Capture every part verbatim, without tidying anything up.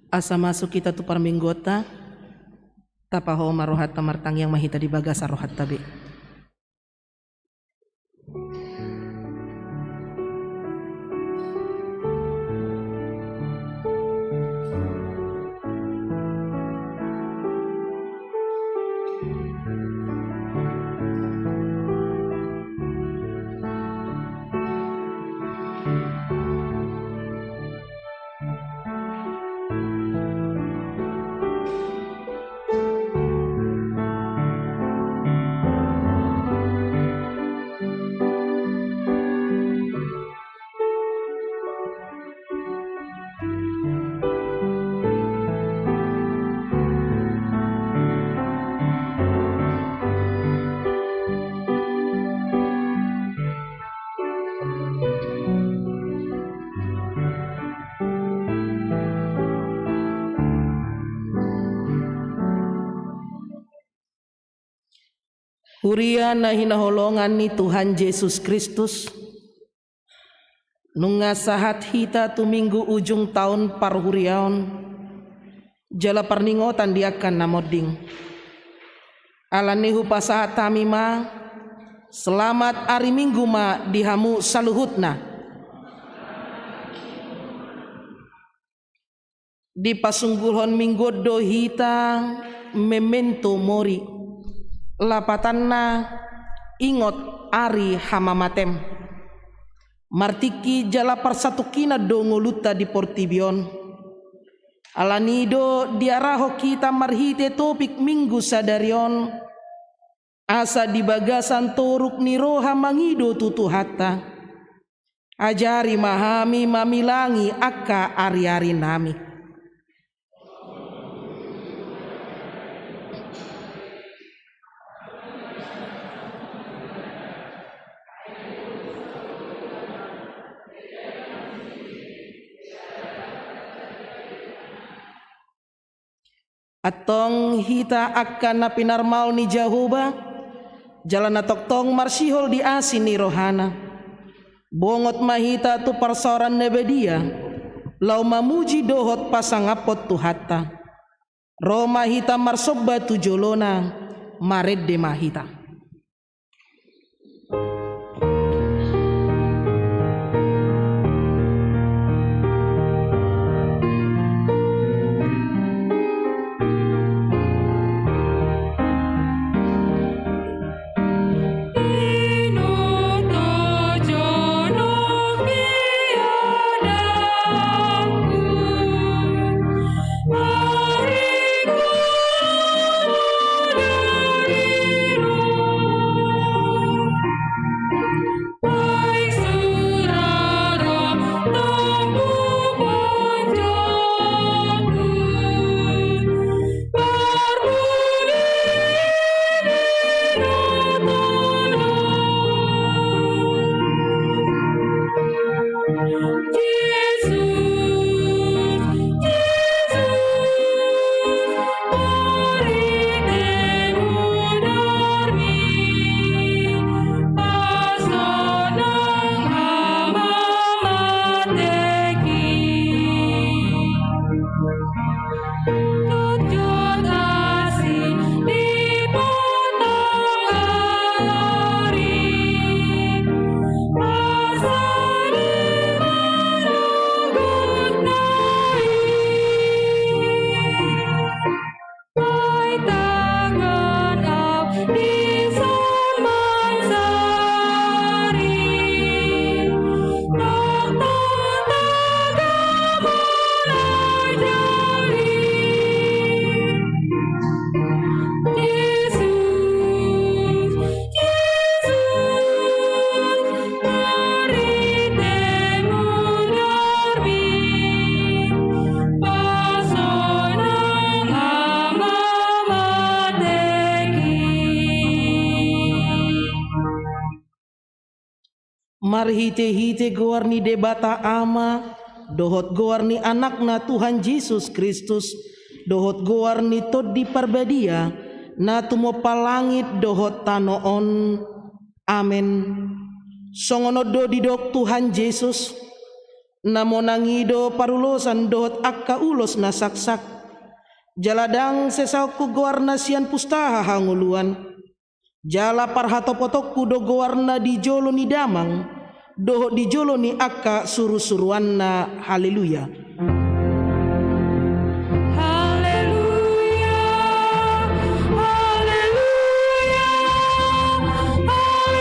Asa masuk hita tu parmingguonta, tapaho ma rohanta, martangiang ma hita di bagasan rohanta be. Huria na hinaholongan ni Tuhan Jesus Kristus, nunga sahat hita tu minggu ujung taon parhuriaon jala parningotan di angka na monding. Alani hupasahat hami ma selamat ari Minggu ma di hamu saluhutna. Dipasunggulhon Minggu on do hita memento mori, lapatanna ingot ari hamamatem. Martingki jala parsatongkinan do ngolunta di portibi on. Alani do diarahon hita marhite topik Minggu sadari on, asa di bagasan toruk ni roha mangido tu Tuhanta. Ajari ma hami mamilangi angka ariarinami. Antong hita angka na pinarmaol ni Jahowa, jala na tongtong marsihol di asi ni rohana. Bongot ma hita tu parsaoran na badia, laho mamuji dohot pasangaphon Tuhanta. Ro ma hita marsomba tu jolona, marende ma hita. Marhitehite goar ni Debata Ama, dohot goar ni Anakna Tuhan Jesus Kristus, dohot goar ni Tondi Parbadia, na tumompa langit dohot tano on. Amen. Songon on do didok Tuhan Jesus: Na monang i do parulosan dohot angka ulos na saksak. Jala ndang sesaonku goarna sian pustaha hangoluan. Jala parhatopotonku do goarna di jolo ni Damang, dohot di jolo ni angka surusuruanna. Haleluya. Haleluya, haleluya, haleluya.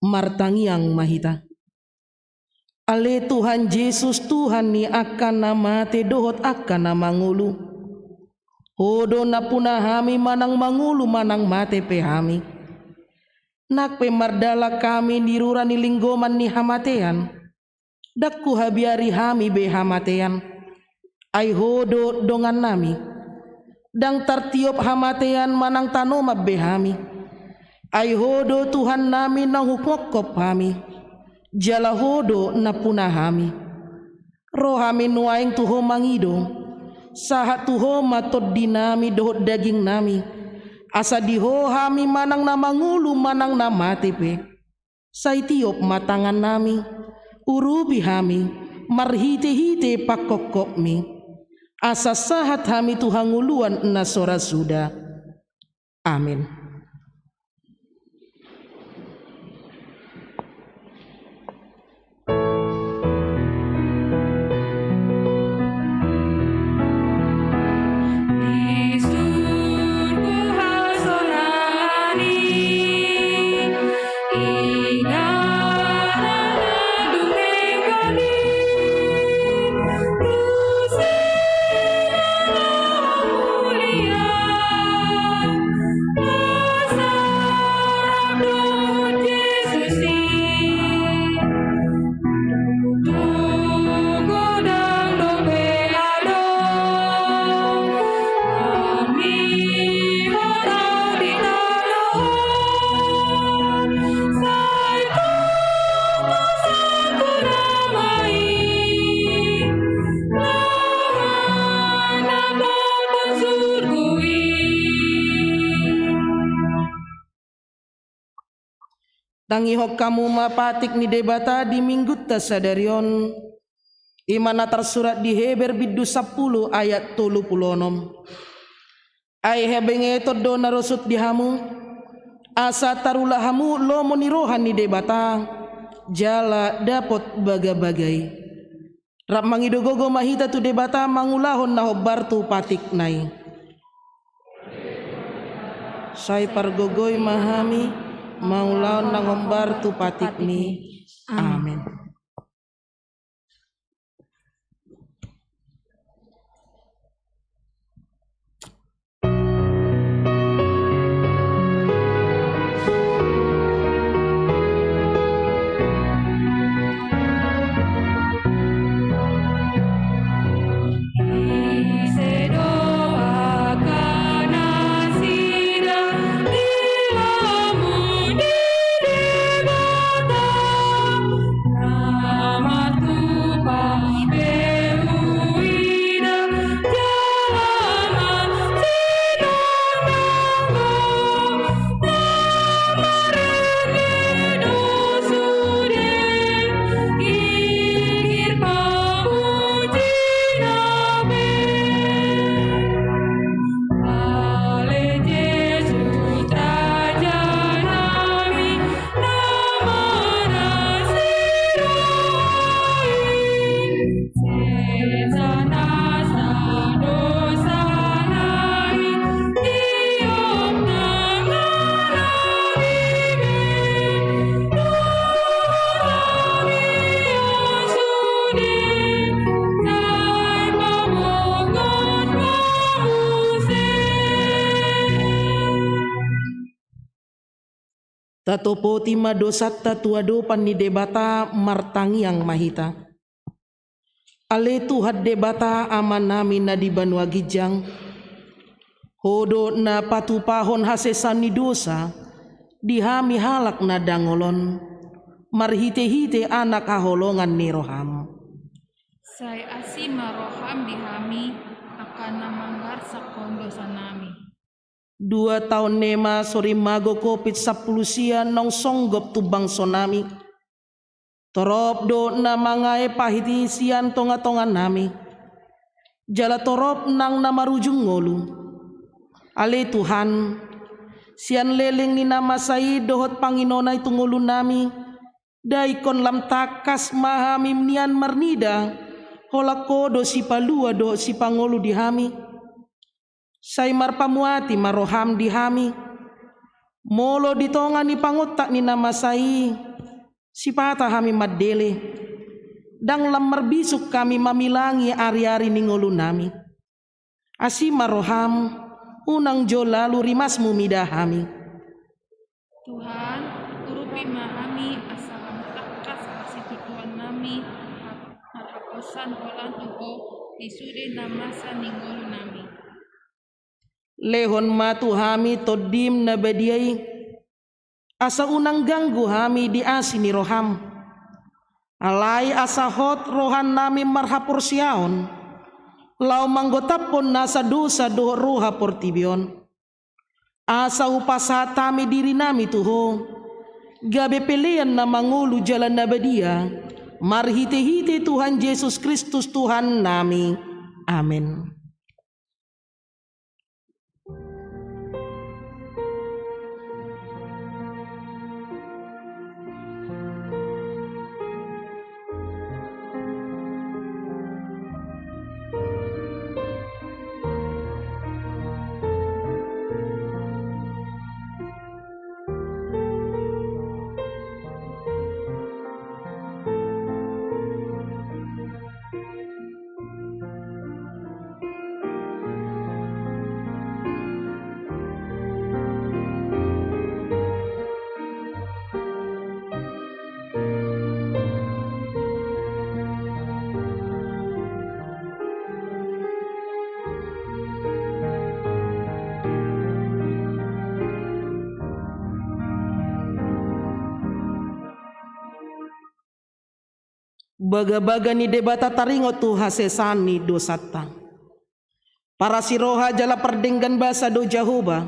Martangiang ma hita. Ale Tuhan Jesus, Tuhan ni angka na mate dohot angka na mangolu. Ho do nampuna hami manang mangolu manang mate pe hami. Nang pe mardalan hami di rura ni linggoman ni hamatean, ndang huhabiari hami be hamatean. Ai Ho do dongannami. Ndang tartiop hamatean manang tanoman be hami. Ai Ho do Tuhannami naung hupongkop hami. Jala Ho do nampuna hami. Ro hami nuaeng tu Ho mangido. Sahat tu Ho ma tondinami dohot dagingnami. Asa di Ho hami manang na mangolu manang na mate pe. Sai tiop ma tangannami, urupi hami, marhitehite pangkongkopmi, asa sahat hami tu hangoluan na so ra suda. Amen. Tangihon hamu ma patik ni Debata di Minggunta sadari on. I ma na tarsurat di Heber bindu sampulu ayat tolu pulu onom. Ai habengeton do na rosut di hamu, asa tarula hamu lomo ni roha ni Debata, jala dapot bagabaga i. Rap mangido gogo ma hita tu Debata mangulahon na hombar tu patikna i. Sai pargogoi ma hami mangulahon na hombar tu patikmi. Amen. Tatopoti ma dosanta tu adopan ni Debata, martangiang ma hita. Ale Tuhan Debata Amanami na di banua ginjang, Ho do na patupahon hasesaan ni dosa di hami halak na dangol on, marhitehite Anak haholongan ni roham. Sai asi ma roham di hami, angka na mangarsakhon dosanami. Dua taon na ema sorimago covid sampulu sia naung songgop tu bangsonami. Torop do na mangae pahiti sian tongatonganami. Jala torop nang na marujung ngolu. Ale Tuhan, sian leleng ni na masa i dohot panginona i tu ngolunami, da ingkon lam tangkas ma hami nian marnida, holan Ho do sipalua dohot sipangolu di hami. Sai marpamuati ma roham di hami. Molo di tonga ni pangontak ni na masa i, sipata hami mandele, ndang lam marbisuk hami mamilangi ariari ni ngolunami. Asi ma roham, unang jo lalu rimasmu mida hami. Tuhan, urupi ma hami asa lam tangkas hasitutuonnami, marhaposan holan tu Ho di sude na masa ni ngolunami. Lehon ma tu hami Tondim na badia i, asa unang ganggu hami di asi ni roham. Alai asa hot rohanami marhaporseaon, laho manggotaphon nasa dosa dohot roha portibi on. Asa hupasahat hami dirinami tu Ho, gabe pelean na mangolu jala na badia, marhitehite Tuhan Jesus Kristus Tuhannami. Amen. Bagabaga ni Debata taringot tu hasesaan ni dosanta. Parasiroha jala pardenggan basa do Jahowa,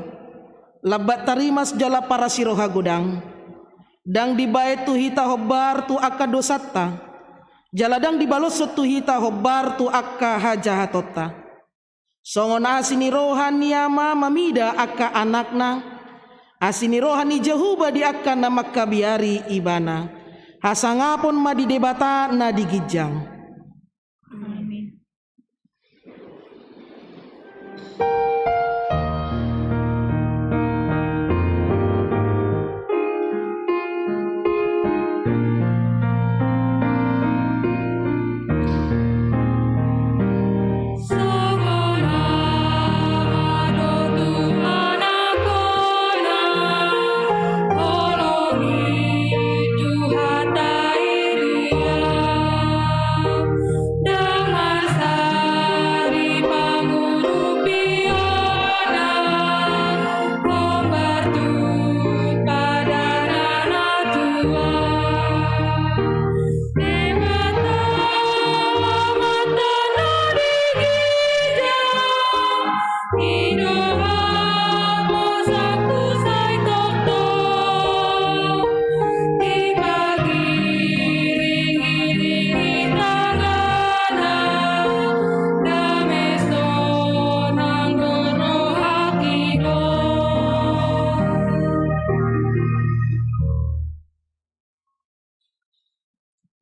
lambat tarimas jala parasiroha godang. Ndang dibaen tu hita hombar tu angka dosanta, jala ndang dibaloshon tu hita hombar tu angka hajahatonta. Songon asi ni roha ni ama mamida angka anakna, asi ni roha ni Jahowa di angka na mangkabiari ibana. Hasangapon ma di Debata na di ginjang. Amin.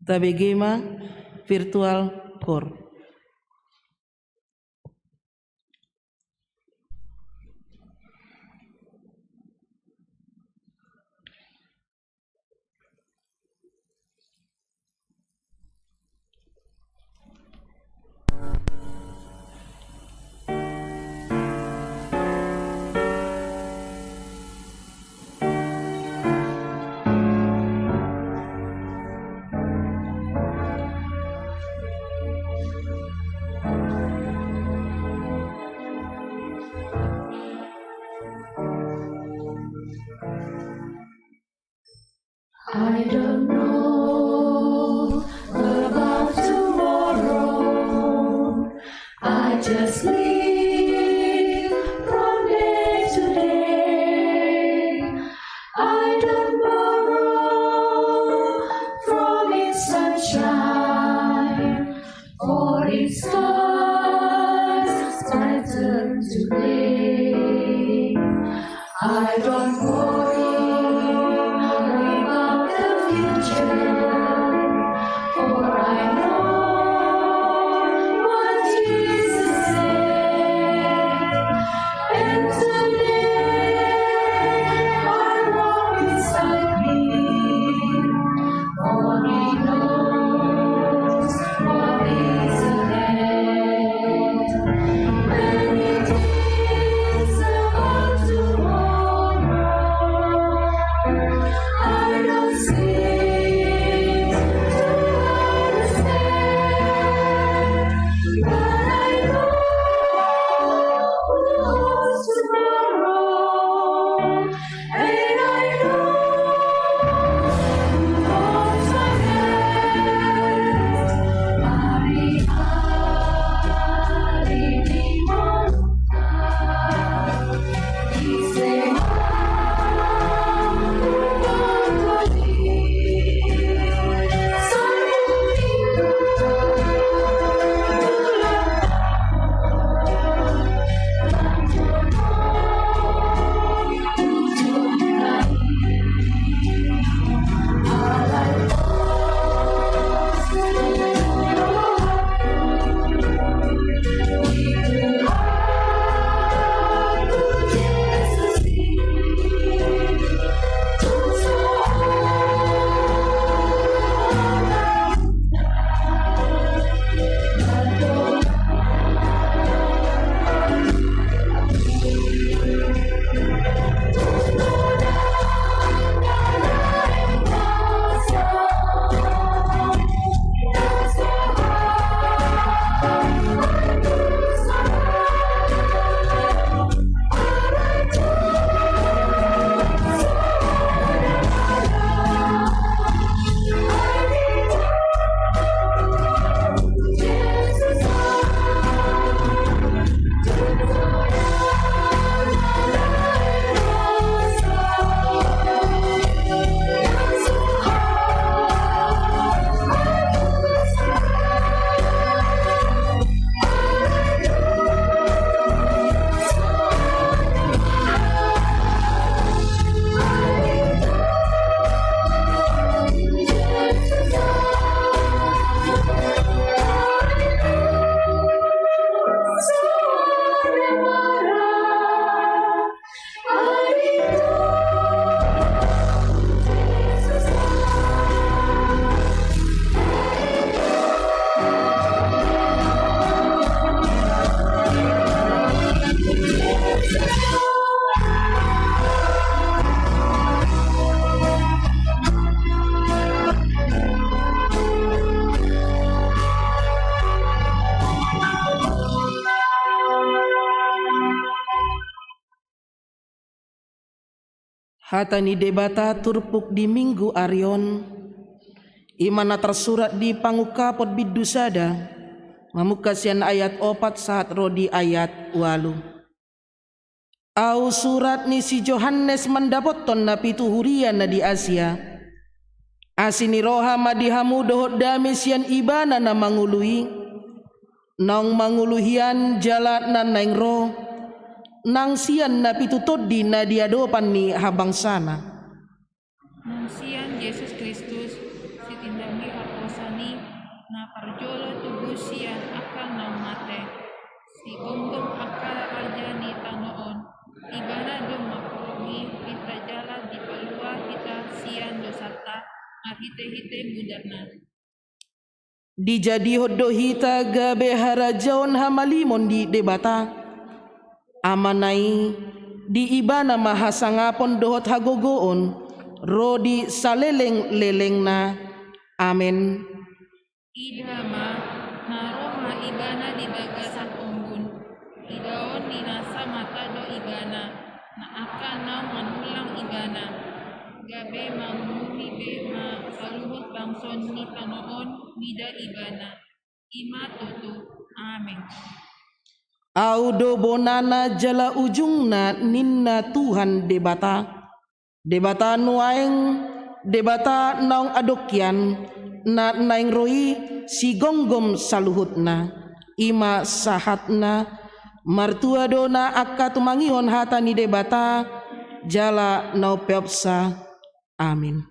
Tabege ma virtual koor. I don't know about tomorrow. I just live from day to day. I don't borrow from its sunshine, for its skies brighten today. I don't worry about the future, for I know what Jesus said. And today I walk beside Him, for He knows what is ahead. Many things about tomorrow I don't seem to understand, but I know who holds tomorrow. And I know who holds my hand. Ari-ari ni ngolunta ise ma hupatolhas. Hata ni Debata turpuk di Minggu ari on, i ma na tarsurat di Pangungkapon bindu sada, mamungka sian ayat opat sahat ro di ayat ualu. Au surat ni si Johannes mandapothon na pitu huria na di Asia. Asi ni roha ma di hamu dohot dame sian Ibana na mangolu i, naung mangolu hian jala na naeng ro, nang sian na pitu tondi na di adopan ni habangsana. Nang sian Jesus Kristus, sitindangi hoposan i, na parjolo tubu sian angka naung mate, sigomgom angka raja ni tano on, Ibana do mangkorhon pinta jala dipalua hita sian dosanta, marhitehite mudarna. Dijadihon do hita gabe harajaon hamalimon di Debata. Amana i, di Ibana ma hasangapon dohot hagogoon, ro di salelenglelengna. Amen. Ida ma, na ro ma Ibana di bagasan ombun. Idaon ni nasa mata do Ibana, na angka naung manullang Ibana, gabe manguhumi be ma saluhut bangso ni tano on mida Ibana. I ma tutu. Amen. Au do bonana jala ujungna, ninna Tuhan Debata. Debata nuaeng, Debata naung adong hian, na naeng ro i sigomgom saluhutna. I ma sahatna. Martua do na angka tumangihon hata ni Debata, jala na umpeopsa. Amen.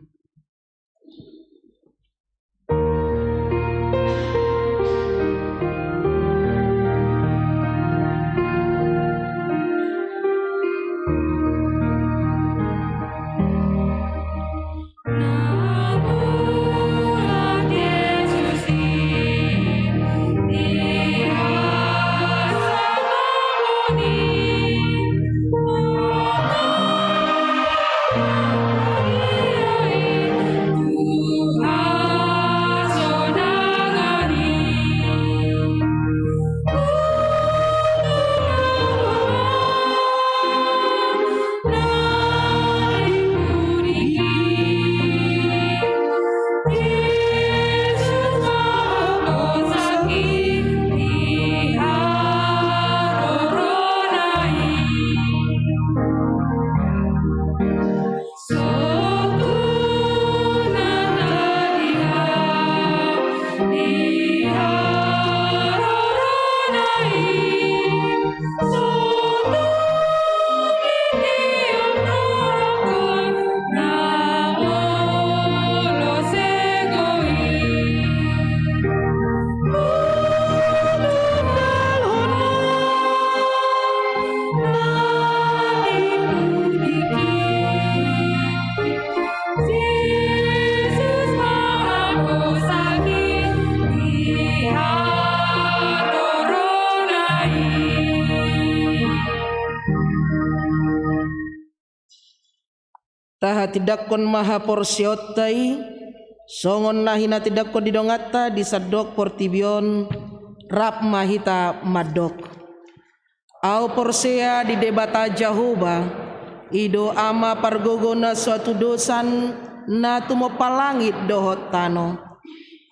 Tahatindangkon ma haporseaonta i, songon na hinatindangkon ni donganta di sandok portibi on, rap ma hita mandok. Au porsea di Debata Jahowa, i do Ama pargogo na so hatudosan, na tumompa langit dohot tano.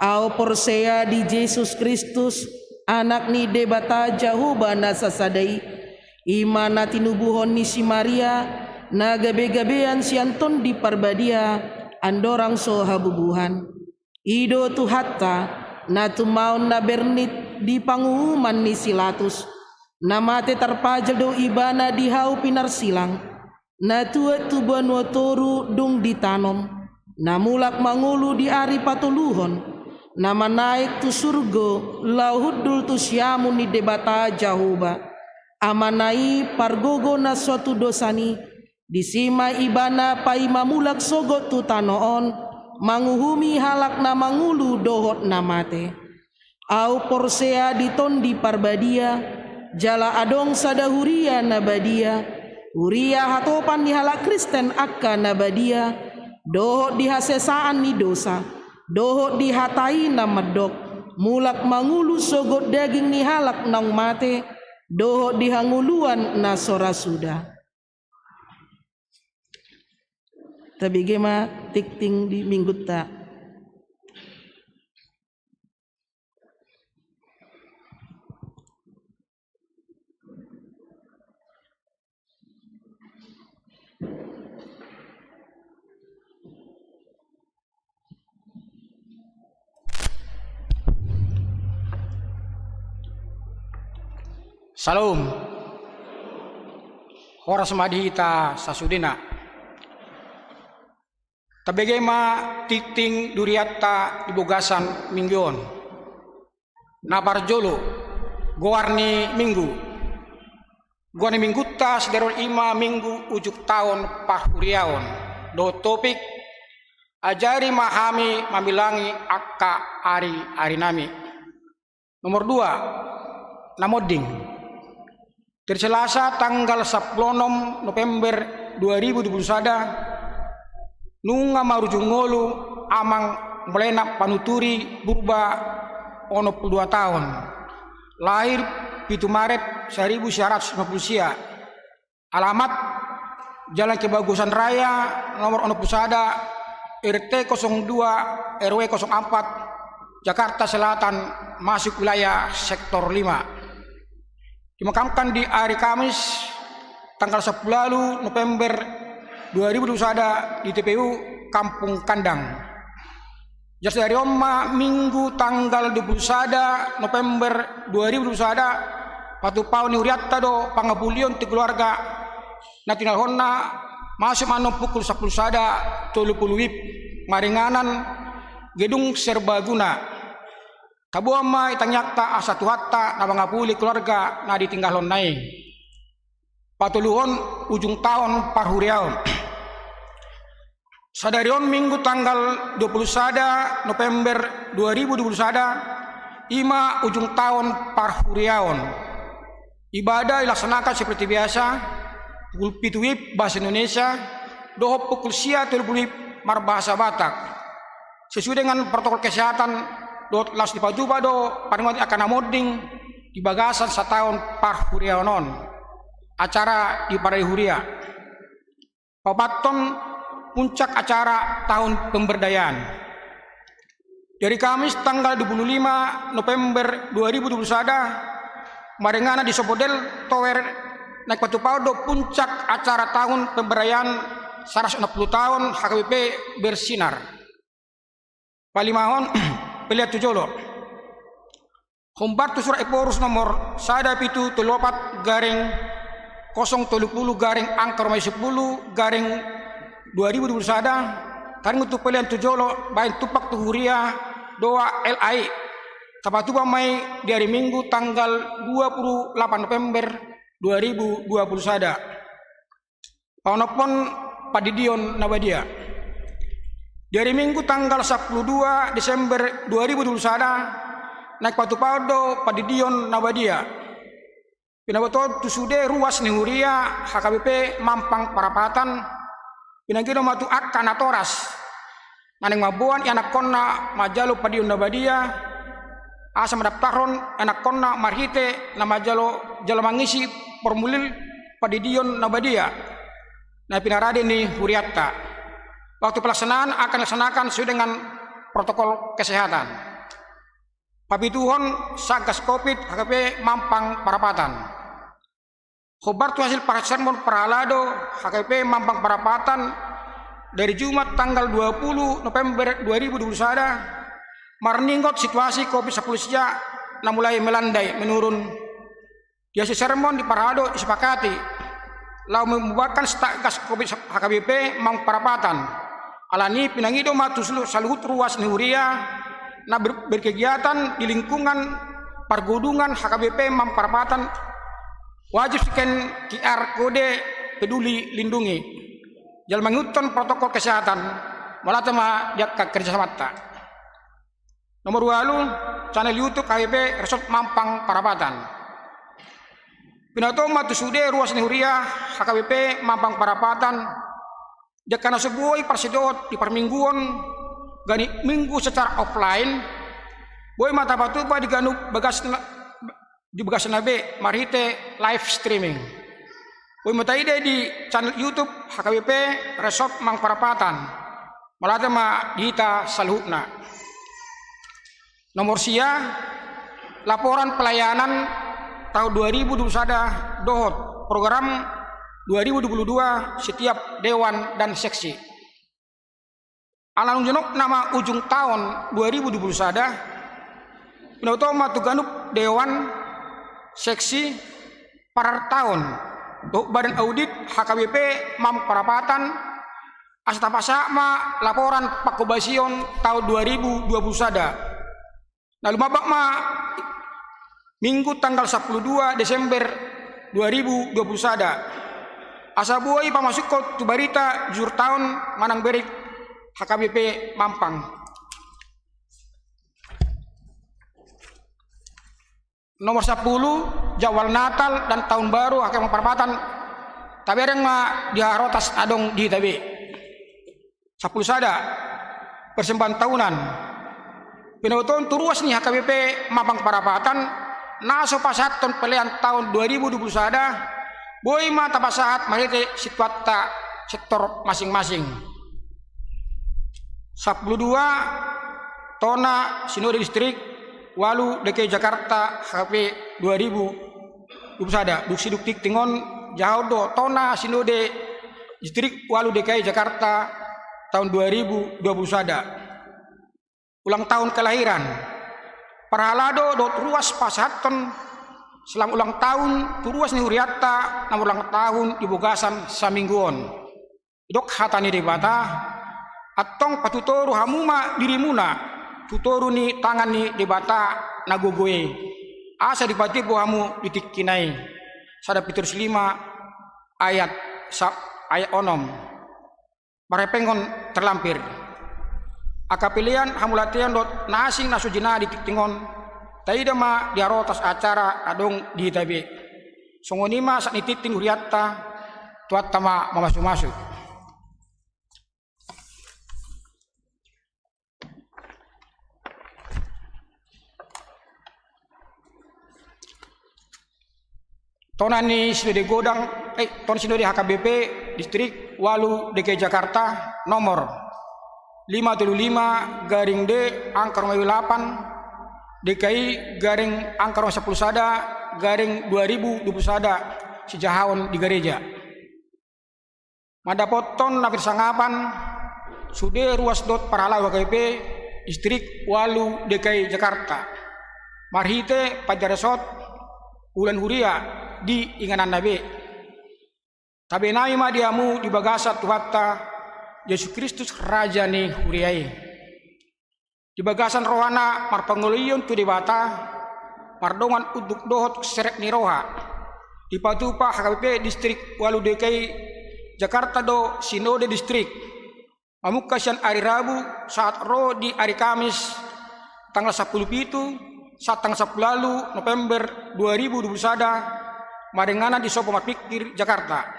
Au porsea di Jesus Kristus, Anak ni Debata Jahowa na sasada i, i ma na tinubuhon ni si Maria, na gabegabean sian Tondi Parbadia, andorang so habubuhan. I do Tuhanta, na tumaon na bernit di panguhuman ni si Latus, na mate tarpajal do Ibana di hau pinarsilang, na tuat tu banua toru dung ditanom, na mulak mangolu di ari patoluhon, na manaek tu surgo laho hundul tu siamun ni Debata Jahowa, Amana i pargogo na so hatudosan i, disi ma Ibana paima mulak sogot tu tano on, manguhumi halak na mangolu dohot na mate. Au porsea di Tondi Parbadia, jala adong sada huria na badia, huria hatopan ni halak Kristen angka na badia, dohot di hasesaan ni dosa, dohot di hata i na mandok, mulak mangolu sogot daging ni halak naung mate, dohot di hangoluan na so ra suda. Tabege ma tingting di Minggunta. Syalom. Horas ma di hita sasudena. Tabege ma tingting di hurianta di bagasan minggu on. Na parjolo, goar ni minggu. Goar ni Minggunta sadari on i ma minggu ujung taon parhuriaon. Dohot topik, ajari ma hami mamilangi angka ari-arinami. Nomor dua, na monding. Hari Selasa tanggal sampulu onom November dua ribu dua puluh sada, nunga marujung ngolu amang Mulena Panuturi Purba, onom pulu dua taon, lahir pitu Maret saribu sia ratus lima puluh sia. Alamat, Jalan Kebagusan Raya, nomor onom pulu sada, R T kosong dua, R W kosong empat, Jakarta Selatan, masuk wilayah sektor lima. Dimakamkan di hari Kamis, tanggal sampulu ualu November dua ribu dua puluh sada, di T P U Kampung Kandang. Jadi sadari on ma Minggu tanggal dua puluh sada November dua ribu dua puluh sada, patupaon ni hurianta do pangapulion tu keluarga na tinalhonna, masuk ma annon pukul sampulu sada tolu pulu WIB, maringanan Gedung Serbaguna. Taboan ma i tangiangta asa Tuhanta na mangapuli keluarga na ditinggalhonna i. Patoluhon, ujung taon parhuriaon. Sadari on Minggu tanggal dua pulu sada November dua ribu dua pulu sada, i ma ujung taon parhuriaon. Ibadah dilaksanakan seperti biasa, pukul pitu WIB bahasa Indonesia, dohot pukul sia tolu pulu WIB marbahasa Batak. Sesuai dengan protokol kesehatan, dohot laos dipatupa do paringoton angka na monding di bagasan sataon parhuriaon on. Acara di Paradei Huria. Paopathon, puncak acara tahun pemberdayaan. Di hari Kamis tanggal dua puluh lima November dua ribu dua puluh sada, maringanan di Sopo Del Tower, naeng patupaon do puncak acara tahun pemberdayaan saratus onom pulu taon H K B P Bersinar. Palimahon, pelean tu jolo. Hombar tu Surat Ephorus nomor sada pitu tolu opat garing kosong tolu pulu garing angka ruma i sampulu garing dua ribu dua puluh sada, taringot tu pelean tu jolo bahen tumpak tu huria dohot L A I. Tapatupa ma i di hari Minggu tanggal dua puluh delapan November dua ribu dua puluh sada. Paonomhon, pandidion na badia. Di hari Minggu tanggal sampulu dua Desember dua ribu dua puluh sada, naeng patupaon do pandidion na badia. Pinabotohon tu sude ruas ni huria H K B P Mampang Parapatan, pinangido ma tu angka natoras na naeng mamboan ianakhonna manjalo pandidion na badia, asa mandaftarhon ianakhonna marhite na manjalo jala mangisi formulir pandidion na badia na pinarade ni hurianta. Waktu pelaksanaan akan dilaksanakan sesuai dengan protokol kesehatan. Papituhon, Satgas Covid H K B P Mampang Parapatan. Hombar tu hasil parsermon parhalado H K B P Mampang Parapatan dari Jumat tanggal dua puluh November dua ribu dua puluh sada, marningot situasi Covid sampulu sia na mulai melandai menurun. Di hasil sermon di parhalado disepakati laho membubarkan Satgas Covid H K B P Mampang Parapatan. Alani i pinangido ma tu selu-, saluhut ruas ni huria na ber-, berkegiatan di lingkungan pargodungan H K B P Mampang Parapatan wajib scan Q R kode Peduli Lindungi jala mangihuthon protokol kesehatan. Mauliate ma di angka kerjasamanta. Nomor ualu, channel YouTube H K B P Resort Mampang Parapatan. Pinabotohon ma tu sude ruas ni huria H K B P Mampang Parapatan, di angka na so boi parsidohot di parmingguon gabe minggu secara offline, boi ma tapatupa di ganup bagasna, di bagasna be marhite live streaming. Boi ma taida i di channel YouTube H K B P Resort Mampang Parapatan. Mauliate ma di hita saluhutna. Nomor sia, laporan pelayanan tahun dua ribu dua puluh sada dohot program dua ribu dua puluh dua setiap dewan dan seksi. Ala nunga jonok nama ujung taon dua ribu dua puluh sada, binoto ma tu ganup dewan, seksi, partaon dohot badan audit H K B P Mampang Parapatan, asa tapasahat ma laporan pangkobasion taon dua ribu dua puluh sada. Na lumambak ma Minggu tanggal sampulu dua Desember dua ribu dua puluh sada. Asa boi pamasukhon tu barita jujur taon manang berita H K B P Mampang. Nomor sampulu, jadwal Natal dan Tahun Baru H K B P Mampang Parapatan. Tabereng ma di harotas adong di hita be. Sampulu sada, persembahan tahunan. Binoto tu ruas ni H K B P Mampang Parapatan, na so pasahathon pelean taon dua ribu dua puluh sada, boi ma tapasahat marhite situatta sektor masing-masing. Sampulu dua, tona Sinode Distrik ualu D K I Jakarta H K B P dua ribu dua puluh sada, dung sidung tingting on jahaon do tona Sinode Distrik ualu D K I Jakarta taon dua ribu dua puluh sada. Ulang tahun kelahiran. Parhalado dohot ruas pasahathon selamat ulang tahun tu ruas ni hurianta na ulang tahun di bagasan saminggu on. Didok hata ni Debata, antong patutoru hamu ma dirimuna tu toru ni tangan ni Debata na gogo i, asa dipatimbo hamu di tingkina i. Sada Petrus lima ayat sa-, ayat onom. Marhepeng on terlampir angka pelean, hamauliateon dohot na asing na so jinala di tingting on, taida ma di harotas acara adong di hita be. Songon i ma sahat ni tingting hurianta, Tuhanta ma mamasumasu. Tona ni Sinode Godang, eh, tona Sinode H K B P Distrik ualu D K I Jakarta, nomor lima tolu lima garing D angka rongeu lapan, D K I garing angka rongeu sampulu sada garing dua ribu dua puluh sada, sijahaon di gareja. Mandapothon na pinarsangapan sude ruas dohot parhalado H K B P Distrik ualu D K I Jakarta, marhite panitia resort, ulaon huria di ingananna be. Tabe nami ma di hamu di bagasan Tuhanta Jesus Kristus, Raja ni huria i. Di bagasan rohana marpangoloion tu Debata, mardongan unduk dohot serep ni roha, dipatupa H K B P Distrik ualu D K I Jakarta do Sinode Distrik, mamungka sian ari Rabu sahat ro di ari Kamis tanggal sampulu pitu sahat tanggal sampulu ualu November dua ribu dua puluh sada, maringanan di Sopo Marpingkir, Jakarta.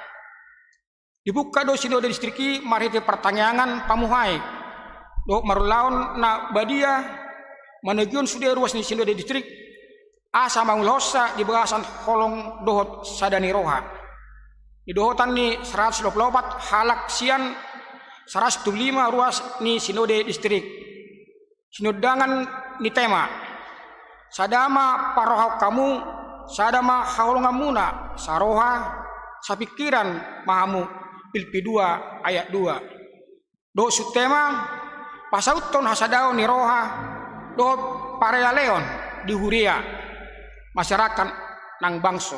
Dibuka do Sinode Distrik i marhite partangiangan pamuhai dohot marulaon na badia, manogihon sude ruas ni Sinode Distrik asa mangulahonsa di bagasan holong dohot sada ni roha. Di dohotan ni saratus dua pulu opat halak sian saratus dua pulu lima ruas ni Sinode Distrik. Sinundangan ni tema: Sada ma parrohaon hamu, sada ma haholonganmuna, saroha, sapingkiran ma hamu, Pilippi dua ayat dua. Dohot subtema: Pasauthon hasadaon ni roha dohot paralealeon di huria, masyarakat nang bangso.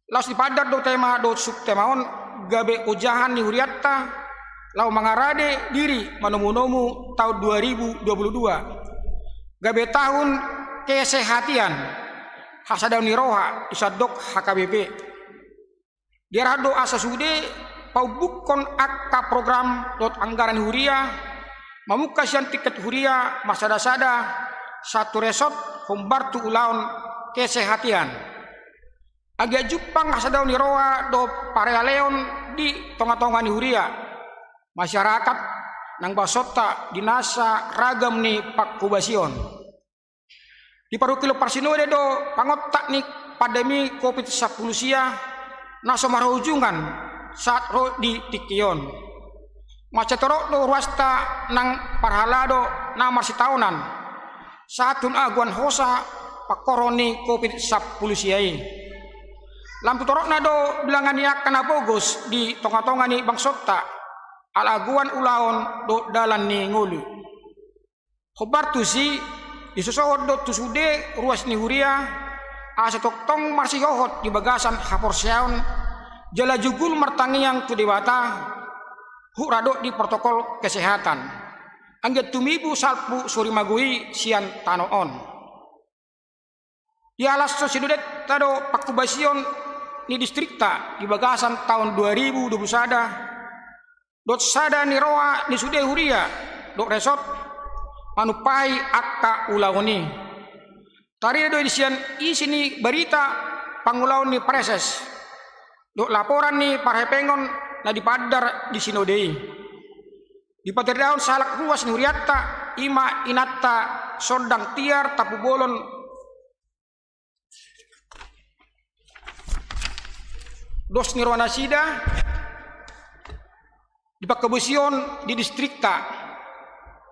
Laos dipaandar do tema dohot subtema on gabe ojahan ni hurianta laho mangarade diri manomunomu taon dua ribu dua puluh dua, gabe tahun kesehatian, hasadaon ni roha di sandok H K B P. Diarahon do asa sude paumbukkon angka program dohot anggaran ni huria, mamungka sian tingkat huria marsadasada sahat tu resort hombar tu ulaon kesehatian. Anggiat jumpang hasadaon ni roha dohot paralealeon di tongatonga ni huria, masyarakat nang bangsonta di nasa ragam ni pangkobasion. Diparungkil parsinode do pangontak ni pandemi Covid sampulu sia na so marhaujungan sahat ro di tingki on. Mansai torop do ruasta nang parhalado na marsitaonan, sahat tu agoan hosa pangkorhon ni Covid sampulu sia i. Lam tu toropna do bilangan ni angka na pogos di tongatonga ni bangsonta, ala agoan ulaon dohot dalan ni ngolu. Hombar tusi, disosohon do tu sude ruas ni huria, asa tongtong marsihohot di bagasan haporseaon, jala jugul martangiang tu Debata, huhut radot di protokol kesehatan. Anggiat tumibu salpu sorimago i sian tano on. Dialashon sinodenta do pangkobasion ni distrikta di bagasan taon dua ribu dua pulu sada, dohot sada ni roha ni sude huria dohot resort manumpahi angka ulaon i. Tarida do i sian isi ni barita pangulaon ni praeses dohot laporan ni parhepengon na dipaandar di sinode i. Dipaturidahon sahalak ruas ni hurianta, i ma inanta Sondang Tiar Tampubolon, dos ni rohanasida di pangkobasion di distrikta.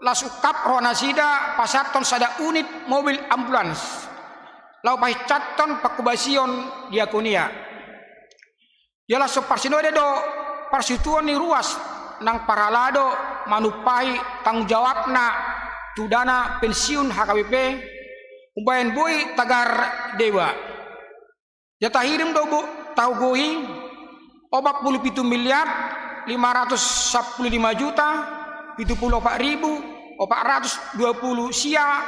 Laos ungkap rohanasida pasahathon sada unit mobil ambulans laho pahinsathon pangkobasion diakonia. Dialashon parsinode do parsitutuon ni ruas nang parhalado manumpahi tanggung jawabna tu dana pensiun H K B P umbahen boi tagar deba. Ia tahirim do bo-, tagohi opat pulu pitu miliar lima ratus sampulu lima juta pitu pulu opat ribu opat ratus dua pulu sia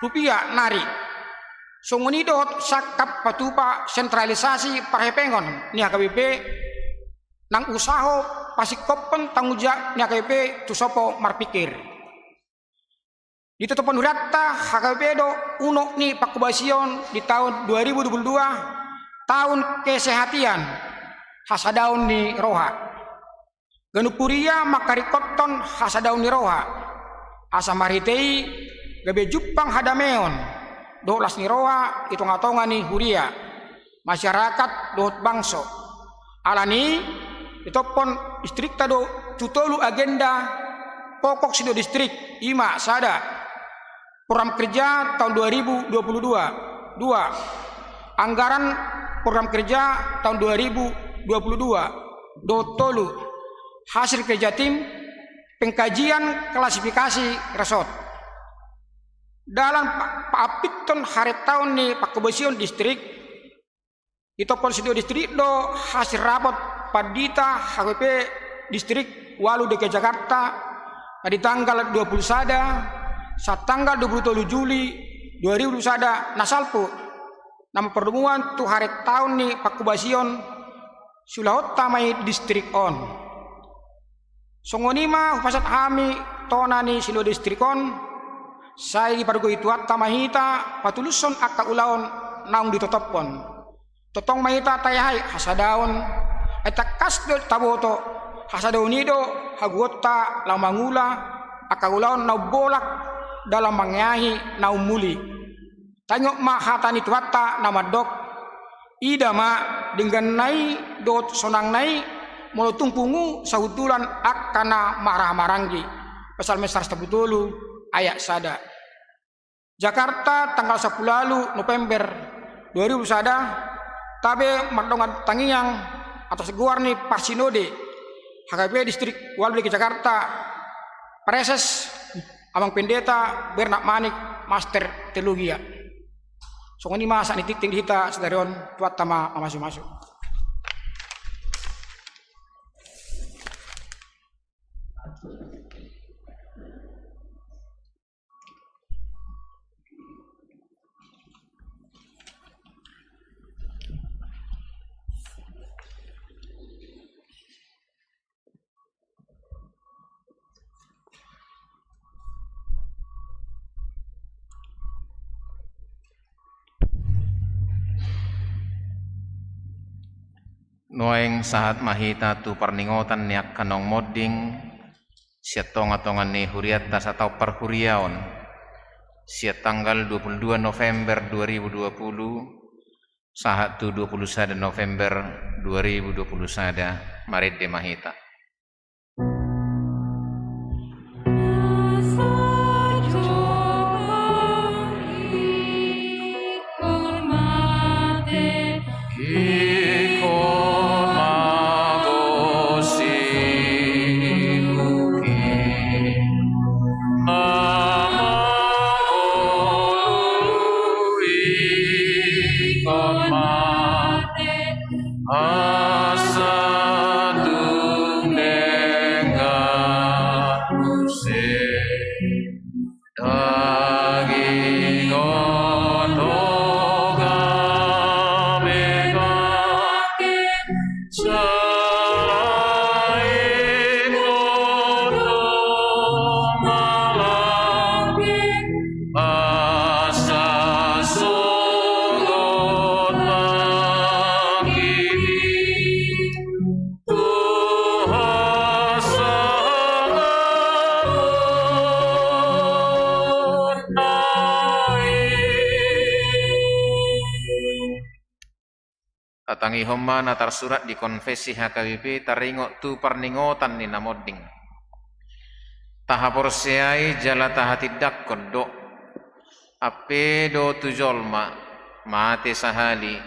rupiah nari. Songon i dohot sangkap patupa sentralisasi parhepengon ni H K B P, nang usaho pasingkophon tanggung jawab ni H K B P tu sopo marpikir. Ditotophon hurianta H K B P do unok ni pangkobasion di taon dua ribu dua pulu dua, taon kesehatian, hasadaon ni roha. Ganup huria mangkaringkothon hasadaon ni roha, asa marhite i gabe jumpang hadameon dohot las ni roha di tongatonga ni huria, masyarakat dohot bangso. Alani i, ditotophon distrikta do tu tolu agenda pokok sinode distrik, i ma sada, program kerja tahun dua ribu dua puluh dua. Dua, anggaran program kerja tahun dua ribu dua puluh dua. Dohot tolu, hasil kerja tim pengkajian klasifikasi resort. Dalam pa-, paampunhon haretaon ni pangkobasion distrik, ditotophon sinode distrik do hasil rapot pandita H K B P distrik ualu D K I Jakarta na di tanggal dua puluh sada sahat tanggal dua puluh tolu Juli dua ribu dua puluh sada na salpu, na marpardomuan tu haretaon ni pangkobasion siulahonta ma i di distrik on. Songon i ma hupasahat hami tona ni sinode distrik on, sai dipargogoi Tuhanta ma hita patulushon angka ulaon naung ditotophon. Tongtong ma hita tahe-tahe hasadaon, ai tangkas do taboto hasadaon i do hagogoonta laho mangula angka ulaon naung bolak, dalam mangeahi naung muli. Taingot ma hata ni Tuhanta na mandok: Ida ma dengganna i dohot sonangna i, molo tung pungu sahundulan angka na marhaha-maranggi. Psalmen saratus sampulu tolu ayat sada. Jakarta, tanggal sampulu ualu November dua ribu sada, tabe mardongan tangiang atas goar ni parsinode H K B P distrik ualu D K I Jakarta, Praeses Amang Pendeta Bernard Manik, Master Teologia. Songon i ma sahat ni tingting di hita sadari on, Tuhanta ma mamasu-masu. Nuaeng sahat ma hita tu parningotan ni angka naung monding sian tonga-tonga ni hurianta sataon parhuriaon, sian tanggal dua puluh dua November dua ribu dua puluh sahat tu dua puluh sada November dua ribu dua puluh sada, marende ma hita. Asa tung denggan muse daging on, do gabe bangke, jala ingkon do malangke, asa sogot nangkin i tu hasangapon na i. Tatangihon ma na tarsurat di Konfesi H K B P taringot tu parningotan ni na monding. Tahaporseai jala tahatindangkon do, ampe do tu jolma mate sahali,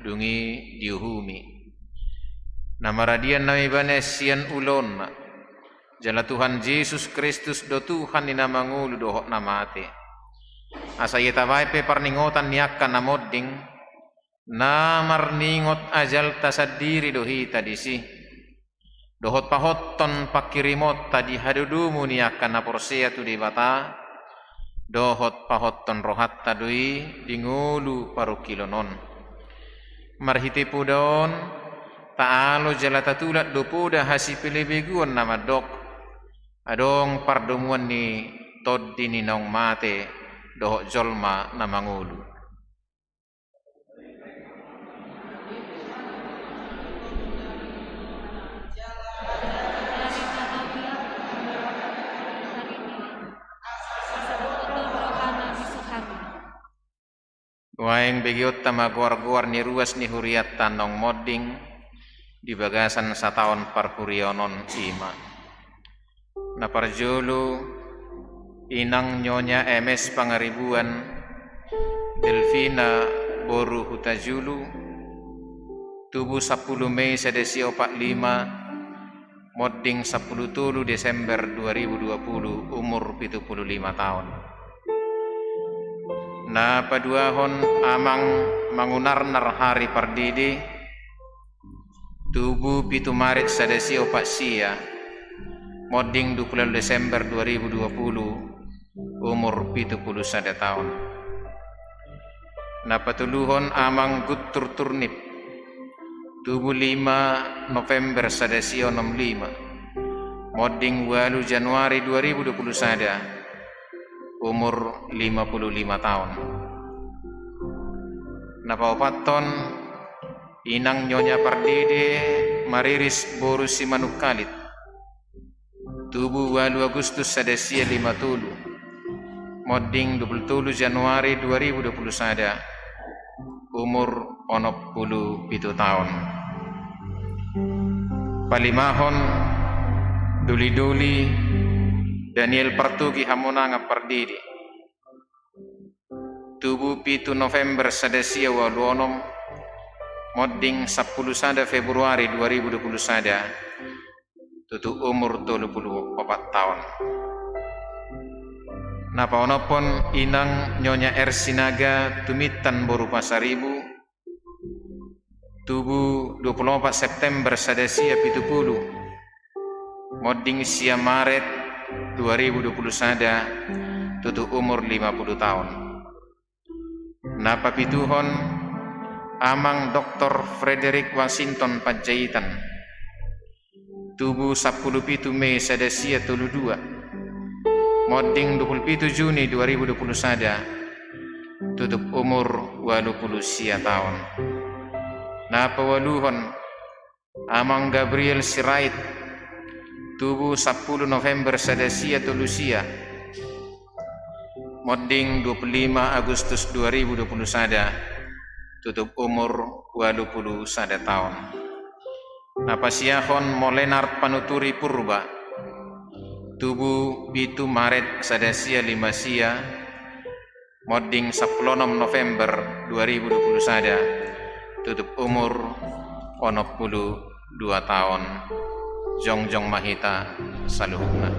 dung i diuhumi. Na maradian nama ibana sian ulaonna, jala Tuhan Jesus Kristus do Tuhan ni na mangolu dohot na mate. Asa ia tabaen pe parningotan ni angka na monding, na marningot ajalta sandiri do hita disi, dohot pahothon pangkirimonta di hadodomu ni angka na porsea tu Debata, dohot pahothon rohanta do i di ngolu parungkilon on. Marhite poda on, taalo jala tatulak do poda hasipelebeguon na mandok: Adong pardomuan ni tondi ni naung mate dohot jolma na mangolu. Nuaeng begeonta ma goar-goar ni ruas ni hurianta naung monding di bagasan sataon parhuriaon on, i ma: Na parjolo, Inang Nyonya M S Pangaribuan Delvina boru Hutajulu, tubu sampulu Mei sada sia opat lima, monding sampulu tolu Desember dua ribu dua puluh, umur pitu pulu lima taon. Na paduahon, Amang Mangunarnar Hari Pardede, tubu pitu Maret sada sia opat sia, monding dua pulu ualu Desember dua ribu dua puluh, umur pitu pulu sada taon. Na patoluhon, Amang Guntur Turnip, tubu lima November sada sia onom lima, monding ualu Januari dua ribu dua puluh sada, umur lima pulu lima taon. Na paopathon, Inang Nyonya Pardede Mariris boru Simanungkalit, tubu ualu Agustus sada sia lima tolu, monding dua pulu tolu Januari dua ribu dua pulu sada, umur onom pulu pitu taon. Palimahon, doli-doli Daniel Partogi Hamonangan Pardede, tubu pitu November sada sia ualu onom, monding sampulu sada Februari dua ribu dua pulu sada, tutu umur tolu pulu opat taon. Na paonomhon, Inang Nyonya R Sinaga Tumintan boru Pasaribu, tubu dua pulu opat September sada sia pitu pulu, monding sia Maret dua ribu dua pulu sada, tutu umur lima pulu taon. Na papituhon, Amang Doktor Frederick Washington Panjaitan, tubu sampulu pitu Mei sada sia tolu dua, monding dua pulu pitu Juni dua ribu dua pulu sada, tutu umur ualu pulu sia taon. Na paualuhon, Amang Gabriel Sirait, tubu sampulu November sada sia tolu sia, monding dua pulu lima Agustus dua ribu dua pulu sada, tutup umur ualu pulu sada taon. Na pasiahon Molenard Panuturi Purba, tubu pitu Maret sada sia lima sia, monding sampulu onom November dua ribu dua pulu sada, tutup umur onom pulu dua taon. Jongjong ma hita saluhutna.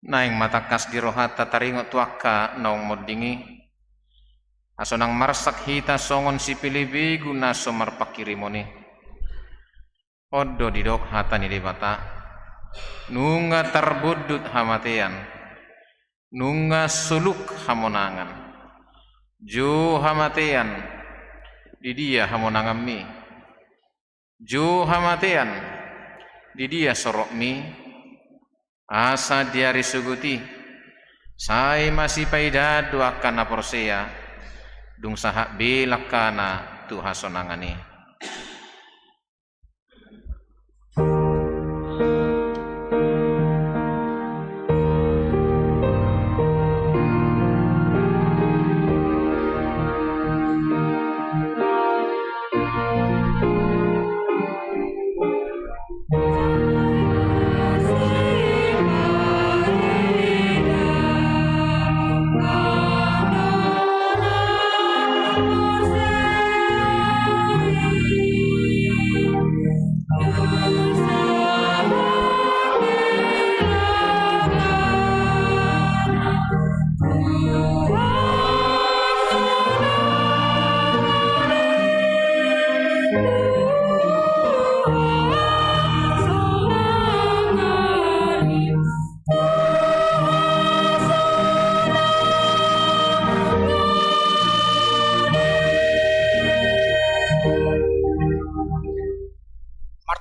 Naeng ma tangkas di rohanta taringot tu angka naung monding i, hasonang marsak hita songon sipelebegu na so marpanghirimon i. On do didok hata ni Debata: Nunga tarbondut hamatean, nunga soluk hamonangan. Jo hamatean, di dia hamonanganmi? Jo hamatean, di dia sorokmi? Asa di ari sogot i sai masipaidaan do angka na porsea, dung sahat be langkana tu hasonangan i.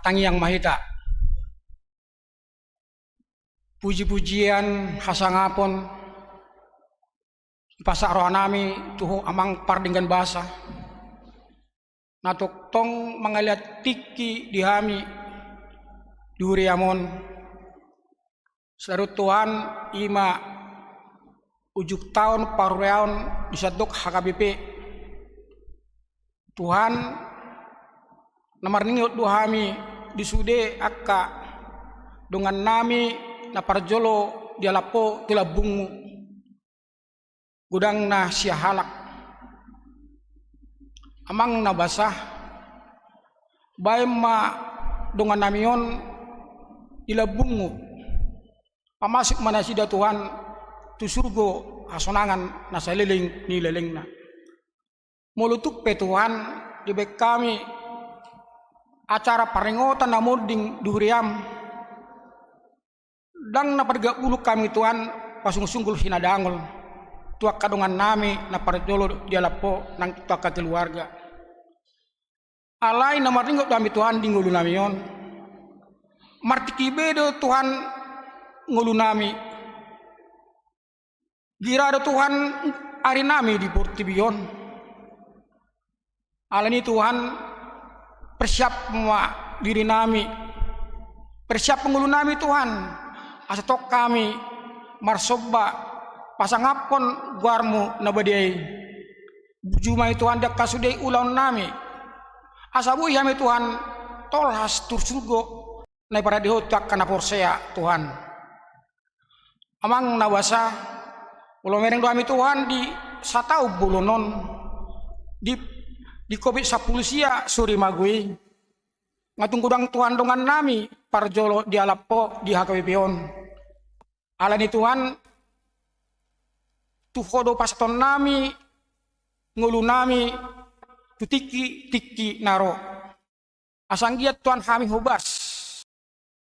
Martangiang ma hita. Puji-pujian, hasangapon, sipasahat rohanami tu Ho Amang Pardenggan Basa, na tongtong mangalean tingki di hami di huriaM on. Sadari on Tuhan, i ma ujungtaon parhuriaon di sandok H K B P. Tuhan, na marninggot do hami di sude angka dongannami na parjolo dialap Ho tu lambungMu, godangna sia halak. Amang na basa, baen ma dongannami on di lambungMu. Pamasuk ma nasida Tuhan tu surgo hasonangan na saleleng ni lelengna. Molo tung pe Tuhan, dibaen hami acara parningotan na monding di huriaM, ndang na pargabulung hami Tuhan, pasunggul-sunggul hinadangol tu angka dongannami na parjolo dialap Ho nang tu angka keluarga. Alai na marninggot do hami Tuhan di ngolunami on. Martingki be do Tuhan ngolunami. Gira do Tuhan arinami di portibi on. Alani Tuhan, persiap ma dirinami, persiap ngolunami Tuhan, asa tong hami marsomba pasangaphon goarMu na badia i. Burju ma i Tuhan di angka sude ulaonnami, asa boi hami Tuhan tolhas tu surgo na iparade Ho tu angka na porsea Tuhan. Amang na basa, molo mamereng do hami Tuhan di sataon bolon on, di, di Covid sampulu sia sorimago i, Nga tung godang Tuhan dongannami parjolo dialap Ho di H K B P on. Alani Tuhan, tu Ho do pasahatonnami ngolunami tu tingki-tingki na ro. Asa anggiat Tuhan hami hobas.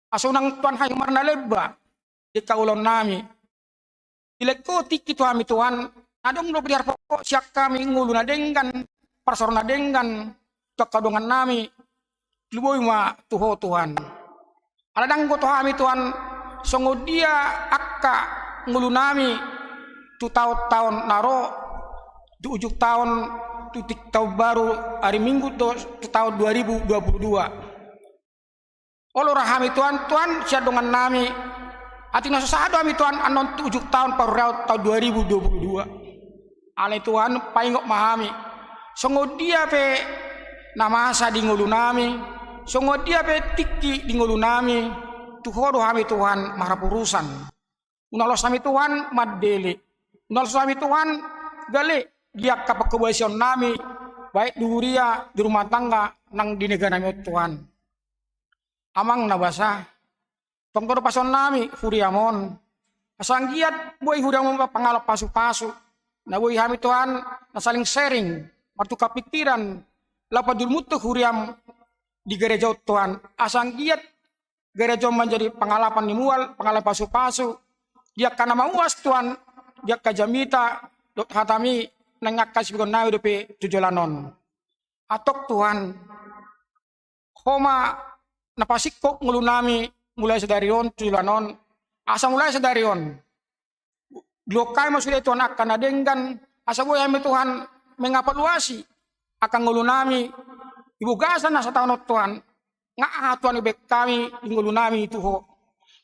Asa unang Tuhan hami marnalemba di angka ulaonnami. Dilehon Ho tingki tu hami Tuhan, adong do piarpok sian hami ngolu na denggan, parsaor na denggan, tu angka dongannami, lumobi ma tu Ho Tuhan. Ala dang dohot hami Tuhan, songon dia angka ngolunami tu taon-taon na ro, tu ujung taon, tu tingki taon baru, ari Minggu tu, tu taon dua ribu dua puluh dua. Olo roha hami Tuhan, Tuhan sian dongannami, atik na so sahat do hami Tuhan, annon tu ujung taon parhuriaon taon dua ribu dua puluh dua. Alai Tuhan, paingot ma hami. Songon dia pe na masa di ngolunami, songon dia pe tingki di ngolunami, tu Ho do hami Tuhan marhaporusan. Unang loas hami Tuhan mandele. Unang loas hami Tuhan gale di angka panghobasionami, baik di huria, di rumah tangga, nang di neganami on Tuhan. Amang na basa, tong do pasahatonnami huriam on. Asa anggiat boi huriam on pangalapan pasupasu. Na boi hami Tuhan, na saling sharing, martukar pikiran, laho pandurmuthon huriam di gereja on Tuhan. Asa anggiat gereja on manjadi pangalapan ni mual, pangalapan pasupasu. Di angka na mauas Tuhan, di angka jamita, dohot hatami, nang angka sibegeonnami dope tu joloan on. Antong Tuhan, Ho ma na pasingkop ngolunami mulai sadari on tu joloan on, asa mulai sadari on. Dilehon hami ma sude Tuhan angka na denggan, asa boi hami Tuhan mengevaluasi angka ngolunami, di bagasan na sataon on Tuhan, nga aha Tuhan dibahen hami di ngolunami tu Ho.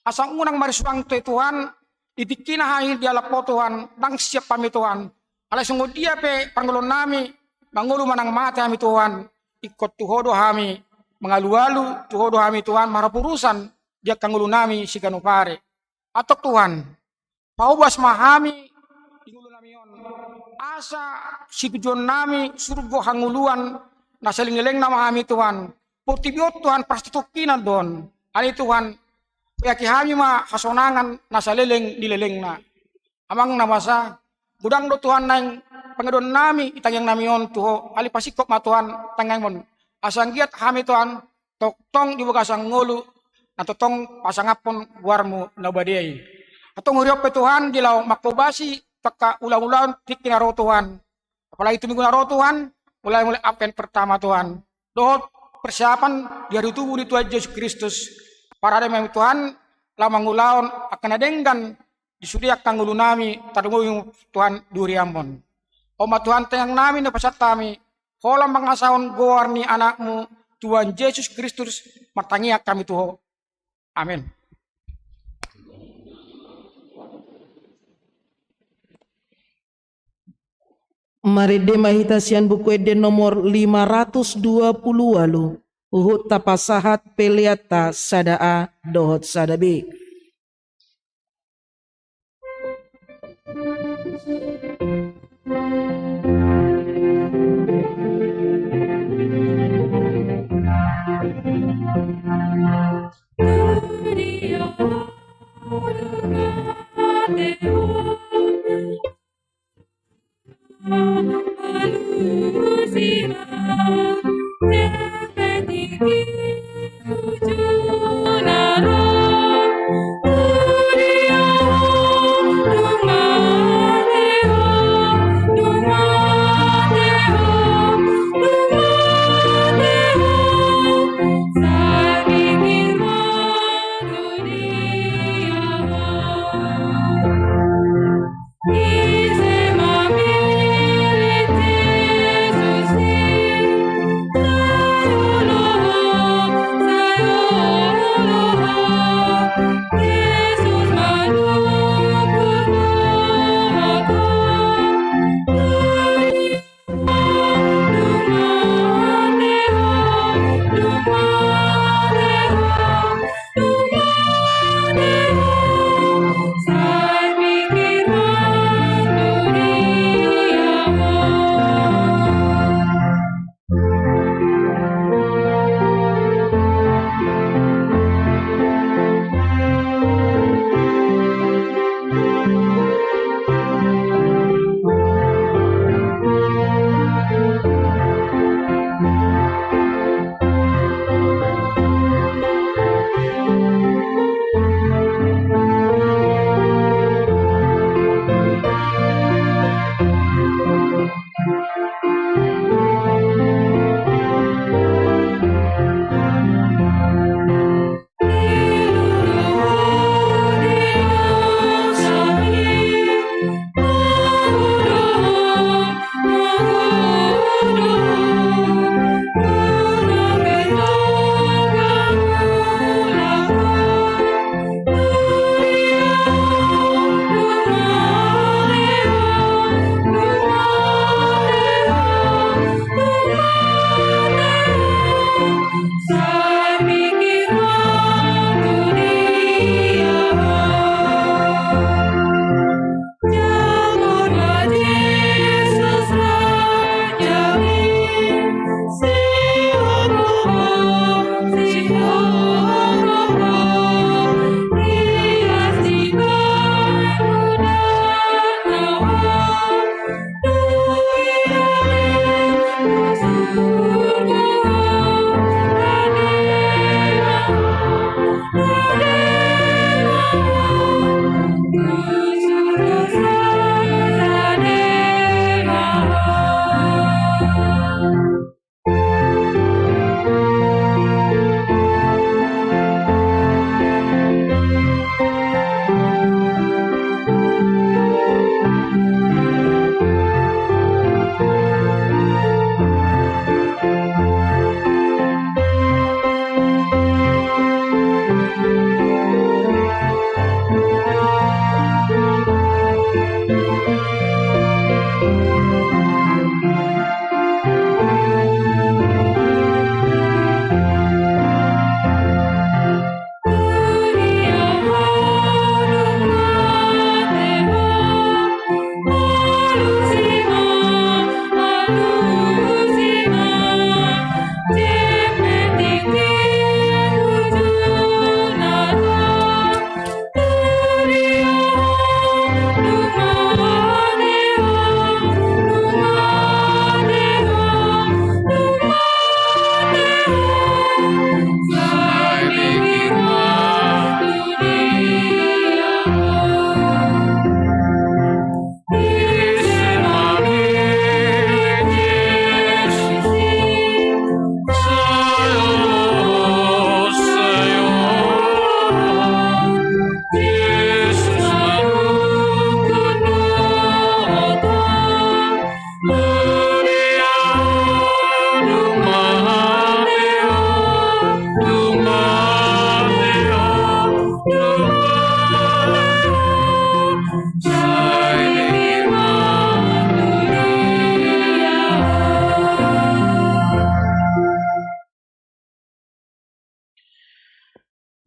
Asa unang marisuang tu Tuhan, di tingkina hami dialap Ho Tuhan, ndang siap hami Tuhan. Alai songon dia pe parngoluonnami, mangolu manang mate hami Tuhan, ingkon tu Ho do hami mangalualu, tu Ho do hami Tuhan marhaporusan, di angka ngolunami siganup ari. Antong Tuhan, pahobas ma hami di ngolunami on. Asa situjuonnami surgo hangoluan, na saleleng ni lelengna ma hami Tuhan. Portibi on Tuhan, parsitingkian do on. Alani Tuhan, peaki hami ma hasonangan na saleleng ni lelengna. Amang na basa, godang do Tuhan naeng pangidoannami di tangiangnami on tu Ho, alai pasingkop ma Tuhan tangiang on. Asa anggiat hami Tuhan, tongtong di bagasan ngolu, na tongtong pasangaphon goarMu na badia i. Antong huriaon pe Tuhan, di laho manghobasi tu angka ulaon-ulaon tingki na ro Tuhan. Apalagi tu minggu na ro Tuhan, mulai, mulai Advent pertama Tuhan. Dohot persiapan di hari tubu ni Tuhan Jesus Kristus. Parade ma hami Tuhan, laho mangulahon angka na denggan di sude angka ngolunami, tarlumobi Tuhan di huriaM on. On ma Tuhan tangiangnami na pasahat hami, holan mangasahon goar ni AnakMu, Tuhan Jesus Kristus, martangiang hami tu Ho. Amen. Marende ma hita sian Buku Ende nomor lima ratus dua puluh ualu, huhut tapasahat pelean ta sada A dohot sada B.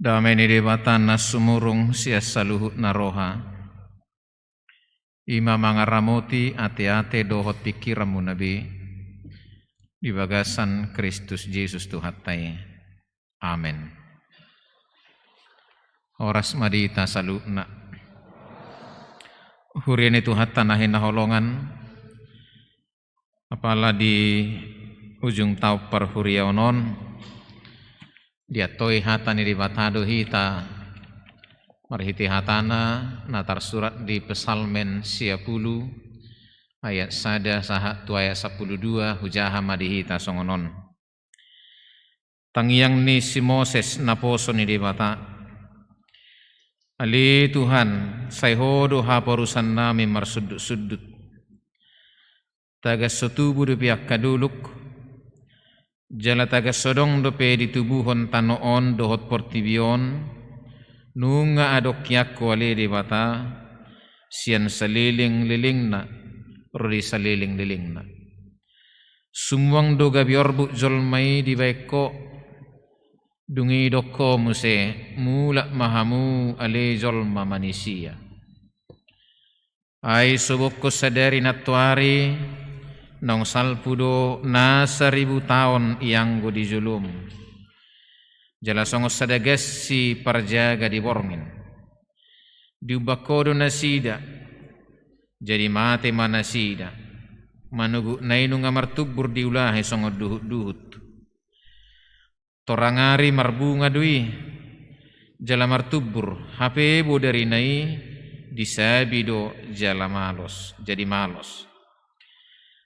Dame ni Debata na sumurung sian saluhut na roha, i ma mangaramoti ateate dohot pingkiranmuna be di bagasan Kristus Jesus Tuhanta i. Amen. Horas ma di hita saluhutna. Huria ni Tuhanta na hinaholongan, apala di ujung taon parhuriaon on, diantoi hata ni Debata do hita marhite hatana na tarsurat di Psalmen sia pulu ayat sada sahat tu ayat sampulu dua, hujaha ma di hita songon on. Tangiang ni si Moses naposo ni Debata. Ale Tuhan, sai Ho do haporusannami marsundut-sundut. Tagan so tubu dope angka dolok, jala tagan so adong dope ditubuhon tano on dohot portibi on, nunga adong hian Ho ale Debata, sian saleleng-lelengna ro di saleleng-lelengna. Sumuang do gabe orbuk jolma i dibaen Ho, dung i didok Ho muse, mulak ma hamu ale jolma manisia. Ai sobokhon sadari nantoari, naung salpu do na saribu taon i anggo di jolom. Jala songon sada gansi parjaga di borngin. Diumbak Ho do nasida, jadi mate ma nasida. Manogot na i nunga martumbur diulahi songon duhut-duhut. Torang ari marbunga do i, jala martumbur, hape bodarina i disabi do jala malos, jadi malos.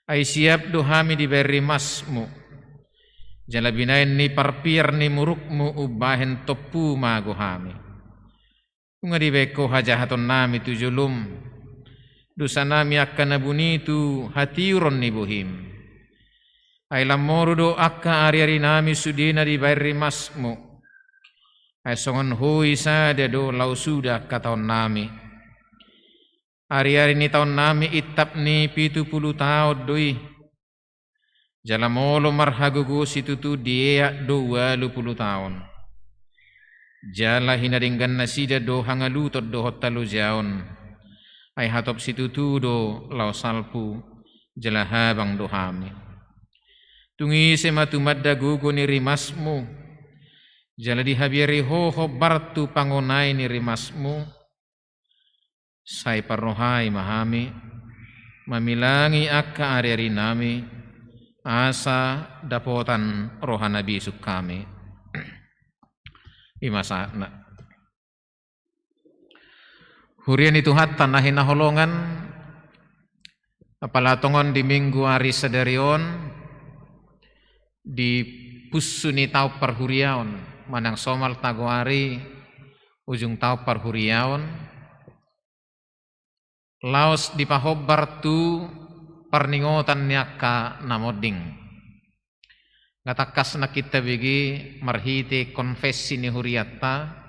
Ai siap do hami dibaen rimasmu, jala binaen ni parpiar ni murukmu umbahen tompu mago hami. Nunga dibaen Ho hajahatonnami tu jolom, dosanami angka na buni tu hatiuron ni bohim. Ai lam moru do angka ari-arinami sudena dibaen rimasmu. Ai songon hoi sada do laho suda angka taonnami. Ari-ari ni taonnami intap ni pitu pulu taon do i. Jala molo marhagogo situtu dieak do ualu pulu taon. Jala hinadenggan nasida do hangaluton dohot halojaon. Ai hatop situtu do laho salpu, jala habang do hami. Tung ise ma tumanda gogo ni rimasmu, jala dihabiari Ho hombar tu pangonai ni rimasmu, sai parrohai ma hami, mamilangi angka ari-arinami, asa dapotan roha na bisuk hami. I ma sahatna. Huria ni Tuhanta na hinaholongan, apala tongon di Minggu ari sadari on, di pussu ni taon parhuriaon, manang somal tagoari ujung taon parhuriaon, laos dipahombar tu parningotan ni angka na monding. Nga tangkas nangkin tabege marhite konfessi ni hurianta,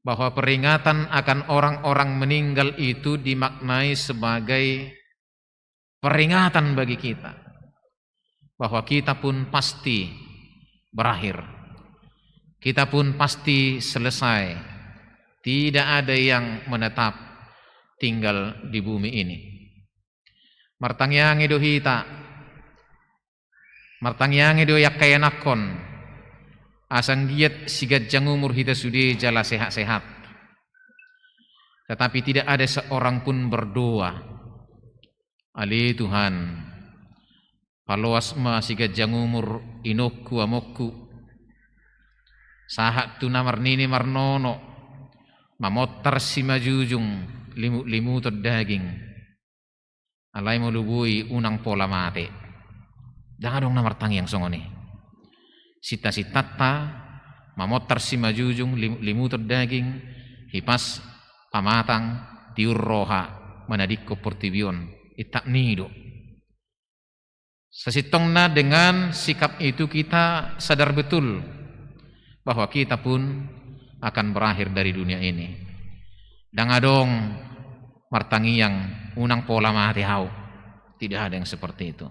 bahwa peringatan akan orang-orang meninggal itu dimaknai sebagai peringatan bagi kita bahwa kita pun pasti berakhir. Kita pun pasti selesai. Tidak ada yang menetap tinggal di bumi ini. Martangiangi do hita, martangiangi do i angka ianakhon, asa anggiat siganjang umur hita sude jala sehat-sehat. Tetapi tidak ada seorang pun berdoa, "Ale Tuhan, paloas ma siganjang umur inongku amongku, sahat tu na marnini marnono, mamontar simanjujung, limut-limuton daging. Alai molo boi unang pola mate." Ndang adong na martangiang songon i. Sinta-sintanta mamontar simanjujung, lim-, limuton daging, hipas pamatang, tiur roha, manadingkon portibi on, intap ni i do. Sasintongna dengan sikap itu kita sadar betul bahwa kita pun akan berakhir dari dunia ini. Ndang adong martangiang, "Unang pola mate au." Tidak ada yang seperti itu.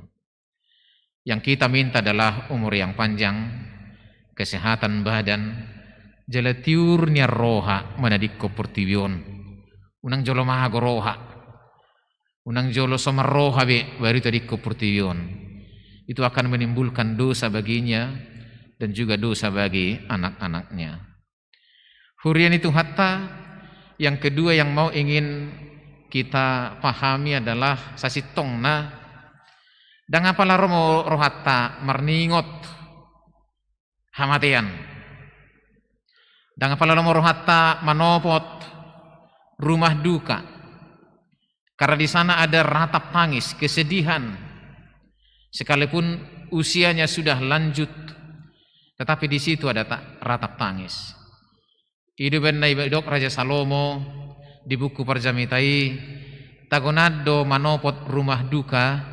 Yang kita minta adalah umur yang panjang, kesehatan badan, Jala tiur nian roha manadingkon portibi on. Unang jolo mago roha. Unang jolo so marroha be baru tadingkon portibi on. Itu akan menimbulkan dosa baginya dan juga dosa bagi anak-anaknya. Huria ni Tuhanta, yang kedua yang mau ingin kita pahami adalah sasintongna, ndang apala lomo rohanta marningot hamatean. Ndang apala lomo rohanta manopot rumah duka. Karena di sana ada ratap tangis, kesedihan. Sekalipun usianya sudah lanjut, tetapi di situ ada ta-, ratap tangis. I do umbahen na didok Raja Salomo di buku Parjamita i, tagonan do manopot rumah duka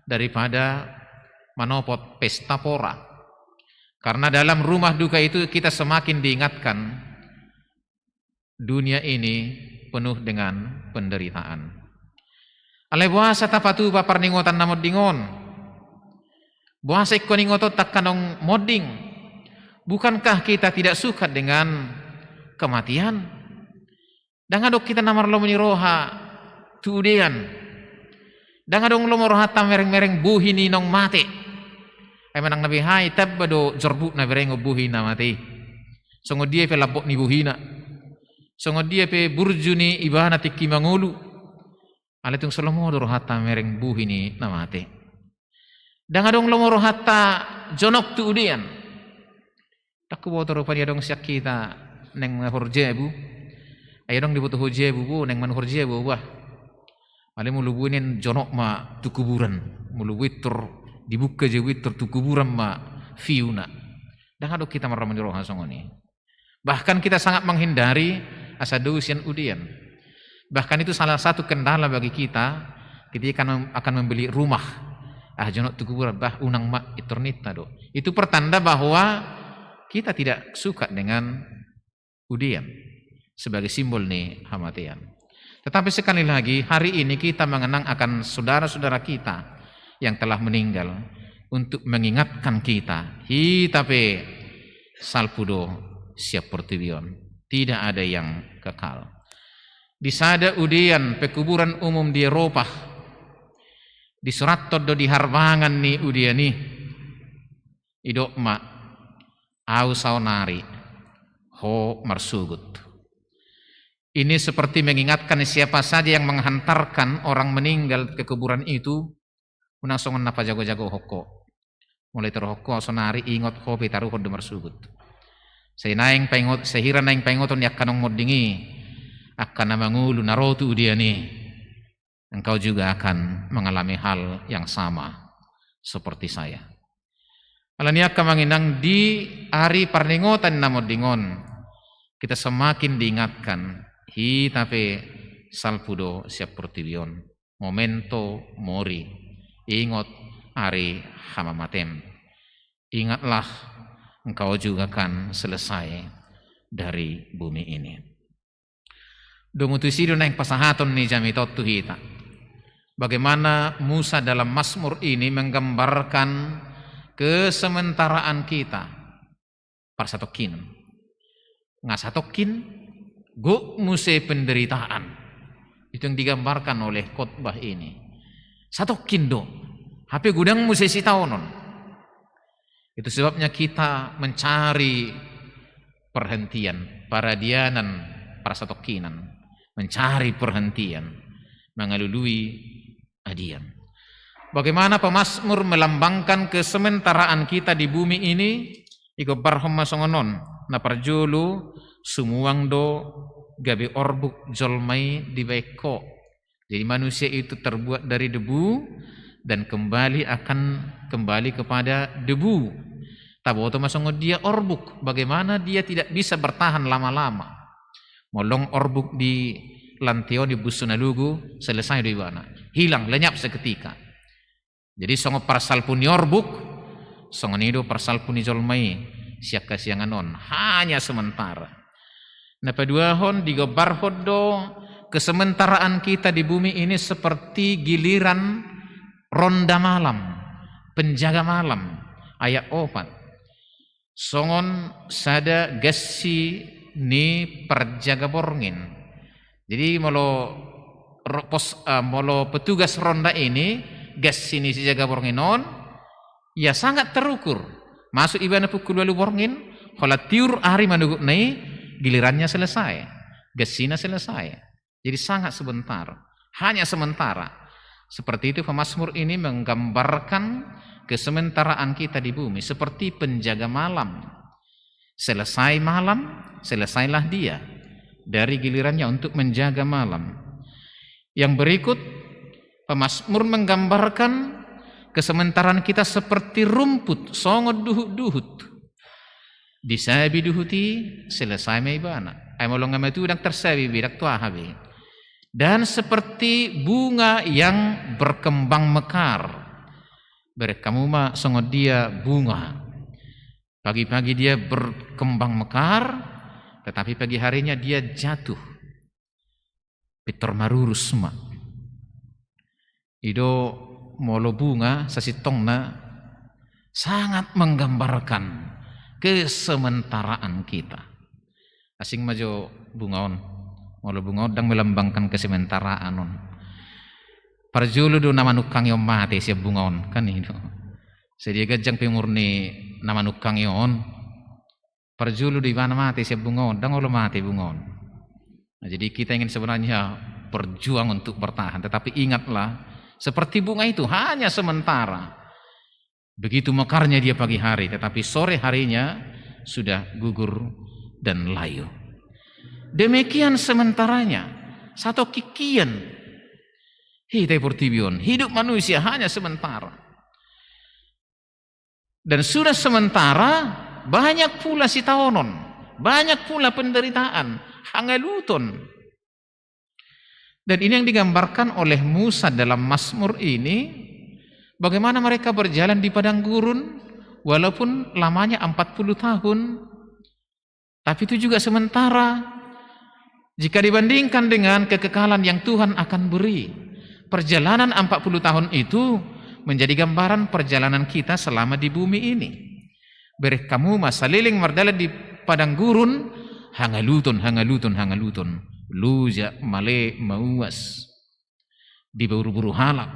daripada manopot pesta pora. Karena dalam rumah duka itu kita semakin diingatkan dunia ini penuh dengan penderitaan. Alai boasa tapatupa parningotan na monding on? Boasa ingkon ingotonta angka naung monding? Bukankah kita tidak suka dengan kematian? Ndang adong hita na marlomo ni roha tu udean. Ndang adong lomo rohanta mereng-mereng bohi ni naung mate. Ai manang na beha i tamba do jorbutna berengon bohi na mate i. Songon dia pe lambok ni bohina. Songon dia pe burju ni ibana tingki mangolu. Alai tung so lomo do rohanta mereng bohi ni na mate. Ndang adong lomo rohanta jonok tu udean. Ndang huboto rupani adong sian hita naeng manuhor jabu. Ai adong diboto ho jabu, bo naeng manuhor jabu, bah. Alai molo boi nian jonok ma tu kuburan. Molo boi tor dibuka jabu i tor tu kuburan ma viewna. Ndang adong hita marlomo ni roha songon i. Bahkan kita sangat menghindari asa dao sian udean. Bahkan itu salah satu kendala bagi kita ketika akan, akan membeli rumah. Ah, jonok tu kuburan, bah, unang ma, pintor ninta do. Itu pertanda bahwa kita tidak suka dengan udean sebagai simbol ni hamatean. Tetapi sekali lagi, hari ini kita mengenang akan saudara-saudara kita yang telah meninggal untuk mengingatkan kita, hita pe salpu do sian portibi on. Tidak ada yang kekal. Di sada udean pekuburan umum di Eropa, disurathon do di harbangan ni udean i. Didok ma, au saonari, ho marsogot. Ini seperti mengingatkan siapa saja yang menghantarkan orang meninggal ke kuburan itu, unang songon na pajago-jagohon ho. Molo itoruhon ho saonari, ingot ho pe taruhon do marsogot. Sai naeng paingot, sahira naeng paingoton ni angka naung monding i, angka na mangolu na ro tu udean i, engkau juga akan mengalami hal yang sama seperti saya. Alani i angka amang inang, di ari parningotan na monding on, kita semakin diingatkan, hita pe salpu do sian portibi on. Memento mori, ingot ari hamamatem. Ingatlah, engkau juga akan selesai dari bumi ini. Domu tusi do naeng pasahaton ni jamita on tu hita. Bagaimana Musa dalam Mazmur ini menggambarkan kesementaraan kita. Parsatongkinan. Nga satongkin, gok muse penderitaan. Itu yang digambarkan oleh khotbah ini. Satongkin do. Hape godang muse sitaonon. Itu sebabnya kita mencari perhentian, paradianan, parsatongkinan, mencari perhentian, mangalului adian. Bagaimana pemazmur melambangkan kesementaraan kita di bumi ini? Digombarhon ma songon on. Na parjolo, sumuang do gabe orbuk jolma i dibahen ho. Jadi manusia itu terbuat dari debu dan kembali akan kembali kepada debu. Taboto ma songon dia orbuk, bagaimana dia tidak bisa bertahan lama-lama. Molo adong orbuk di lante on, di busu na lugu, selesai do ibana. Hilang, lenyap seketika. Jadi songon parsalpu ni orbuk, songon i do parsalpu ni jolma i sian hasiangan on, hanya sementara. Na paduahon, digombarhon do kesementaraan kita di bumi ini seperti giliran ronda malam, penjaga malam. Ayat opat. songon sada gansi ni parjaga borngin. Jadi molo ro-, pos, eh, molo petugas ronda ini, gansi ni si jaga borngin on, ya sangat terukur. Masuk ibana pukul ualu borngin, holan tiur ari manogotna i, gilirannya selesai. Gansina selesai. Jadi sangat sebentar, hanya sementara. Seperti itu pemazmur ini menggambarkan kesementaraan kita di bumi, seperti penjaga malam. Selesai malam, selesailah dia dari gilirannya untuk menjaga malam. Yang berikut, pemazmur menggambarkan kesementaraan kita seperti rumput, songon duhut-duhut. Disabi duhut i, selesai ma ibana. Ai molo nga matu ndang tarsabi be, ndang tu aha be. Dan seperti bunga yang berkembang mekar. Bereng hamu ma songon dia bunga. Pagi-pagi dia berkembang mekar, tetapi pagi harinya dia jatuh. Pintor marurus ma. I do molo bunga sasintongna sangat menggambarkan kesementaraan kita. Asing ma jo bunga on. Molo bunga on ndang melambangkan kesementaraan on. Parjolo do na manungkangi on mate sian bunga on, kan i do. Sadia ganjang pe umur ni na manungkangi on, parjolo do ibana mate sian bunga on, ndang olo mate bunga on. Nah, jadi kita ingin sebenarnya berjuang untuk bertahan, tetapi ingatlah, seperti bunga itu hanya sementara. Begitu mekarnya dia pagi hari, tetapi sore harinya sudah gugur dan layu. Demikian sementaranya, satongkin hian. Hita i portibi on, hidup manusia hanya sementara. Dan sudah sementara, banyak pula sitaonon, banyak pula penderitaan, hangaluton. Dan ini yang digambarkan oleh Musa dalam Mazmur ini, bagaimana mereka berjalan di padang gurun, walaupun lamanya empat puluh tahun, tapi itu juga sementara. Jika dibandingkan dengan kekekalan yang Tuhan akan beri, perjalanan empat puluh tahun itu menjadi gambaran perjalanan kita selama di bumi ini. Bereng hamu ma saleleng mardalan di padang gurun, hangaluton, hangaluton, hangaluton. Loja, male, mauas. Diburu-buru halak.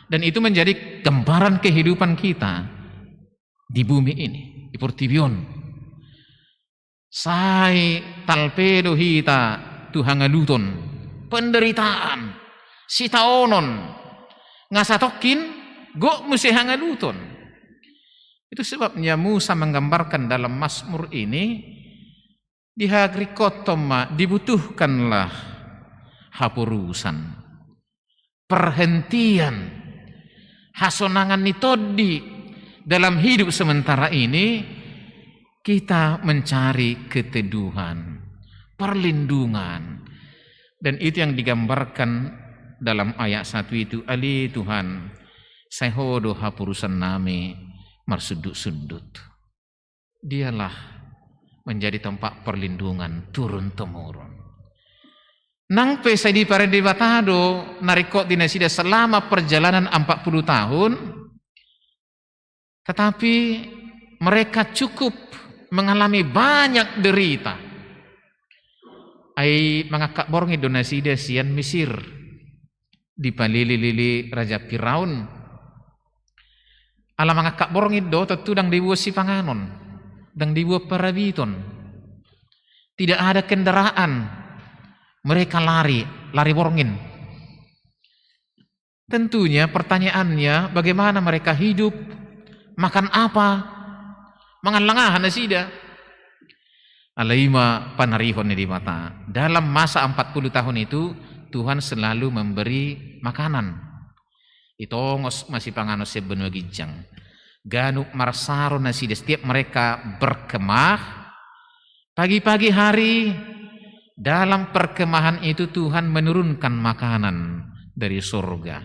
Dan itu menjadi gambaran kehidupan kita di bumi ini, di portibi on. Sai talpe do hita tu hangaluton, penderitaan, sitaonon, nga satongkin gok muse hangaluton. Itu sebabnya Musa menggambarkan dalam Mazmur ini, diharingkothon ma, dibutuhkanlah haporusan, perhentian, hasonangan ni tondi dalam hidup sementara ini, kita mencari keteduhan, perlindungan. Dan itu yang digambarkan dalam ayat satu itu, "Ale Tuhan, sai Ho do haporusan nami marsundut-sundut." Dialah menjadi tempat perlindungan turun-temurun. Nang pe sai diparade Debata do na ringkot di nasida selama perjalanan empat puluh tahun, tetapi mereka cukup mengalami banyak derita. Ai mangangkat borngin do nasida sian Misir, dipalili-lili Raja Firaun. Ala mangangkat borngin do, tontu ndang diboan sipanganon, ndang diboan parabiton. Tidak ada kendaraan. Mereka lari, lari borngin. Tentunya pertanyaannya, bagaimana mereka hidup? Makan apa? Mangallang aha nasida? Alai i ma panarihon ni Debata. Dalam masa empat puluh tahun itu, Tuhan selalu memberi makanan. Ditongos ma sipanganon sian banua ginjang. Ganup marsaro nasida, setiap mereka berkemah, pagi-pagi hari, dalam perkemahan itu Tuhan menurunkan makanan dari sorga.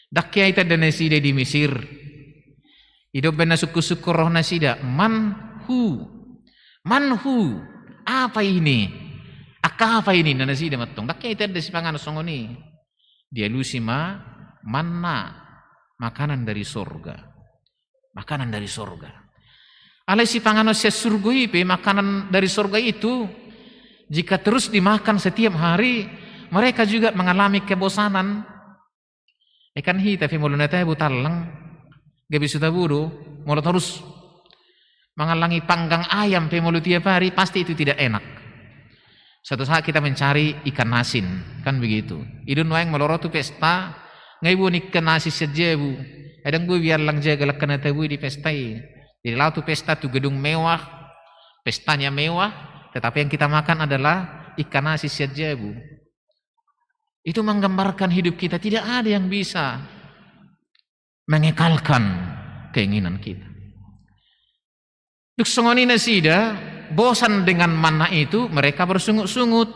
Ndang hea itanda nasida di Misir. I do umbahen na sungkun-sungkun roha nasida, "Man hu? Man hu? Apa ini? Angka apa ini?" ninna nasida mantong. Ndang hea itanda sipanganon songon i. Dialusi ma manna, makanan dari sorga. Makanan dari sorga. Alai sipanganon sian surgo i pe, makanan dari sorga itu, jika terus dimakan setiap hari, mereka juga mengalami kebosanan. E kan hita pe molo na tabo tallang, gabe so tabo do, molo torus mangallangi panggang ayam pe molo tiap hari, pasti itu tidak enak. Suatu saat kita mencari ikan asin, kan begitu. I do nuaeng molo ro tu pesta, nga iboan ikan asin sian jabu. Ai ndang boi be allang jagal angka na tabo i di pesta i. Jadi laho tu pesta, tu gedung mewah, pestanya mewah, tetapi yang kita makan adalah ikan asin sian jabu. Itu menggambarkan hidup kita, tidak ada yang bisa mengekalkan keinginan kita. Dung songon i nasida bosan dengan manna itu, mereka bersungut-sungut.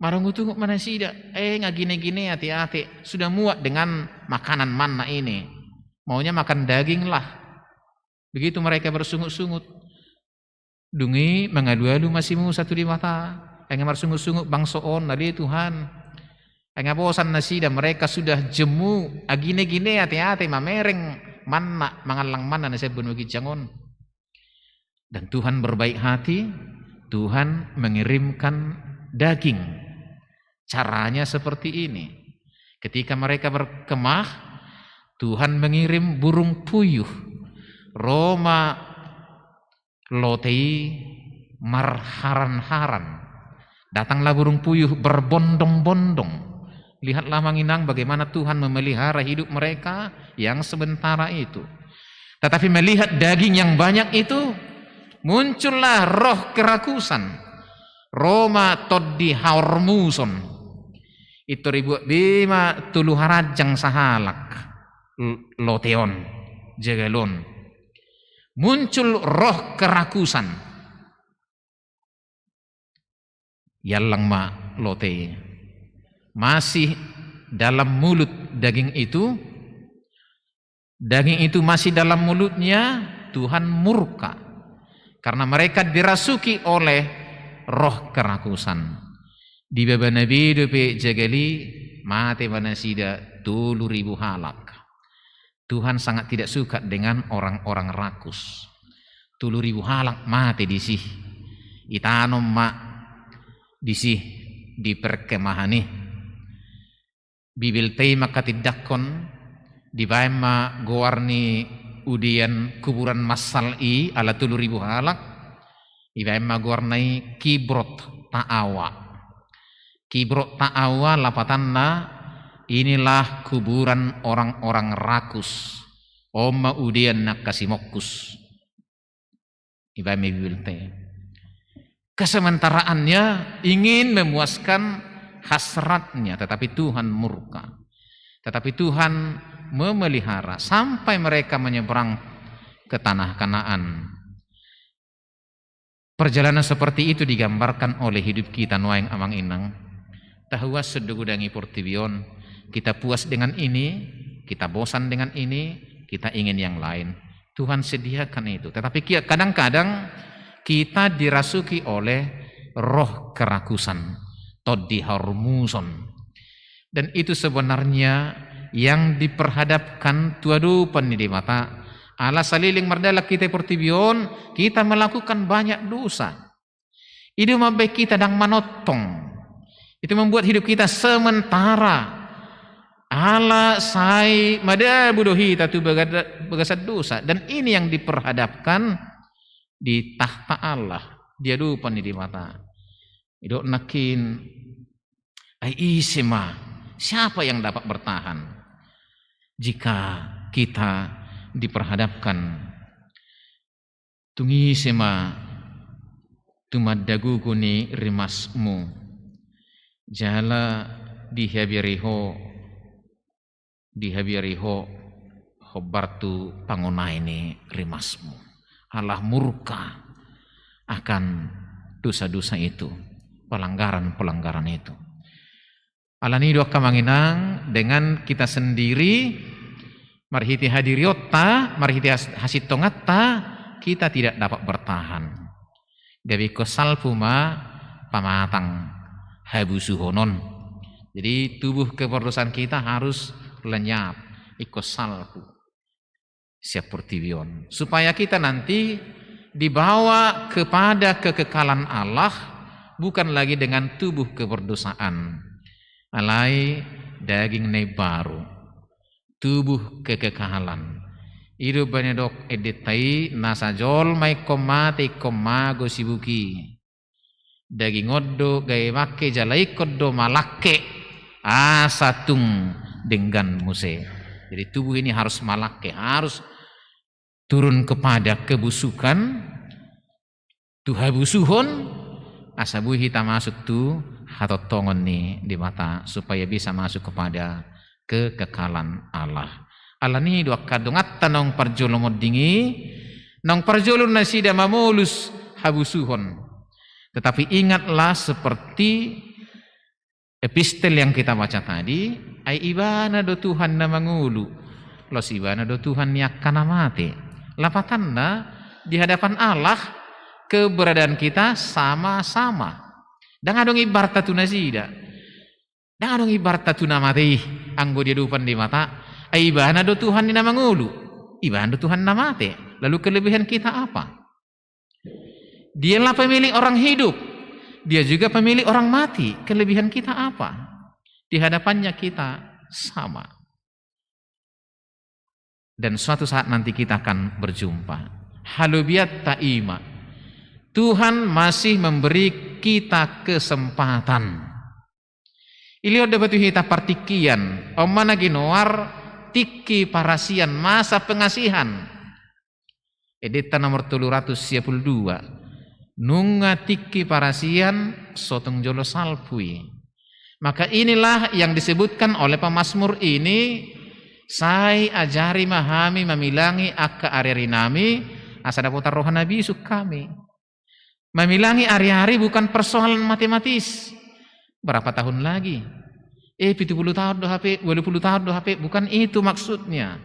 Marungut-ungut ma nasida, eh, nga gine-gine, ate-ate, sudah muak dengan makanan manna ini. Maunya makan daging lah. Begitu mereka bersungut-sungut. Dung i mangalualu ma si Musa tu Debata. Ai nga marsungut-sungut bangso on, ale Tuhan. Ai nga bosan nasida, mereka sudah jemu, agine-gine, ate-ate, mamereng manna, mangallang manna na sian banua ginjang on. Dan Tuhan berbaik hati, Tuhan mengirimkan daging. Caranya seperti ini. Ketika mereka berkemah, Tuhan mengirim burung puyuh. Ro ma lote i marharan-haran. Datanglah burung puyuh berbondong-bondong. Lihatlah, Amang Inang, bagaimana Tuhan memelihara hidup mereka yang sementara itu. Tetapi melihat daging yang banyak itu, muncullah roh kerakusan. Ro ma tondi haormuson. Pintor dibuat be ma tolu haranjang sahalak, l-, lote on, jagal on. Muncul roh kerakusan. Iallang ma lote i. Masih dalam mulut daging itu, daging itu masih dalam mulutnya, Tuhan murka. Karena mereka dirasuki oleh roh kerakusan. Di babana be dope jagal i, mate ma nasida tolu ribu halak. Tuhan sangat tidak suka dengan orang-orang rakus. Tolu ribu halak mate disi. Itanom ma disi di perkemahan i. Bibelta i manghatindanghon, dibaen ma goar ni udean kuburan massal i ala tolu ribu halak, dibaen ma goarna i Kibrot Taawa. Kibrot Taawa lapatanna, inilah kuburan orang-orang rakus. On ma udean ni angka simongkus. Dibaen ma Bibelta i. Kesementaraannya ingin memuaskan hasratnya, tetapi Tuhan murka. Tetapi Tuhan memelihara sampai mereka menyeberang ke tanah Kanaan. Perjalanan seperti itu digambarkan oleh hidup kita nuaeng, Amang Inang. Tahuas so do godang i portibi on, kita puas dengan ini, kita bosan dengan ini, kita ingin yang lain. Tuhan sediakan itu. Tetapi ki-, kadang-kadang kita dirasuki oleh roh kerakusan, tondi haormuson. Dan itu sebenarnya yang diperhadapkan tu adopan ni Debata. Ala saleleng mardalan hita i portibi on, kita melakukan banyak dosa. I do mambahen hita ndang manongtong. Itu membuat hidup kita sementara. Ala sai madabu do hita tu bagada-, bagasan dosa. Dan ini yang diperhadapkan di tahta Allah, di adopan ni Debata. Didok nangkin, ai ise ma, siapa yang dapat bertahan jika kita diperhadapkan? Tung ise ma tumanda gogo ni rimasmu, jala dihabiari ho, dihabiari ho hombar tu pangonai ni rimasmu. Allah murka akan dosa-dosa itu, pelanggaran-pelanggaran itu. Alani i do, angka Amang Inang, dengan kita sendiri, marhite hadirionta, marhite has-, hasintonganta, kita tidak dapat bertahan. Gabe ingkon salpu ma pamatang habusuhon on. Jadi tubuh keperdosaan kita harus lenyap, ingkon salpu. sian portibi on. Supaya kita nanti dibawa kepada kekekalan Allah, bukan lagi dengan tubuh keberdosaan. Alai daging na imbaru, tubuh kekekalan. I do umbahen didok endenta i, na sajolma ingkon mate, ingkon mago sibuki. Daging on do gabe mangke jala ingkon do malangke, asa tung denggan muse. Jadi tubuh ini harus malangke, harus turun kepada kebusukan, tu habusuhon, asa boi hita masuk tu hatongtongon ni Debata, supaya bisa masuk kepada kekekalan Allah. Alani do angka donganta naung parjolo monding i, naung parjolo nasida mamolus habusuhon. Tetapi ingatlah seperti epistel yang kita baca tadi, ai Ibana do Tuhan na mangolu, laos Ibana do Tuhan ni angka na mate. Lapatanna, di hadapan Allah keberadaan kita sama-sama. Ndang adong imbarta tu nasida. Ndang adong imbarta tu na mate i, anggo di adopan Debata, ai Ibana do Tuhan ni na mangolu, Ibana do Tuhan na mate. Lalu kelebihan kita apa? Dialah pemilik orang hidup, Dia juga pemilik orang mati. Kelebihan kita apa? Di hadapannya kita sama. Dan suatu saat nanti kita akan berjumpa. Halobianta i ma, Tuhan masih memberi kita kesempatan. Dilehon do i tu hita partingkian, on ma na ginoar tingki parasian, masa pengasihan. Endenta nomor tolu ratus sia pulu dua. Nunga tingki parasian, so tung jolo salpu i. Maka inilah yang disebutkan oleh pemazmur ini, sai ajari ma hami mamilangi angka ariarinami, asa dapotan roha na bisuk hami. Mamilangi ariari bukan persoalan matematis. Berapa tahun lagi? Eh, pitu pulu taon do hape, walu pulu taon do hape. Bukan itu maksudnya.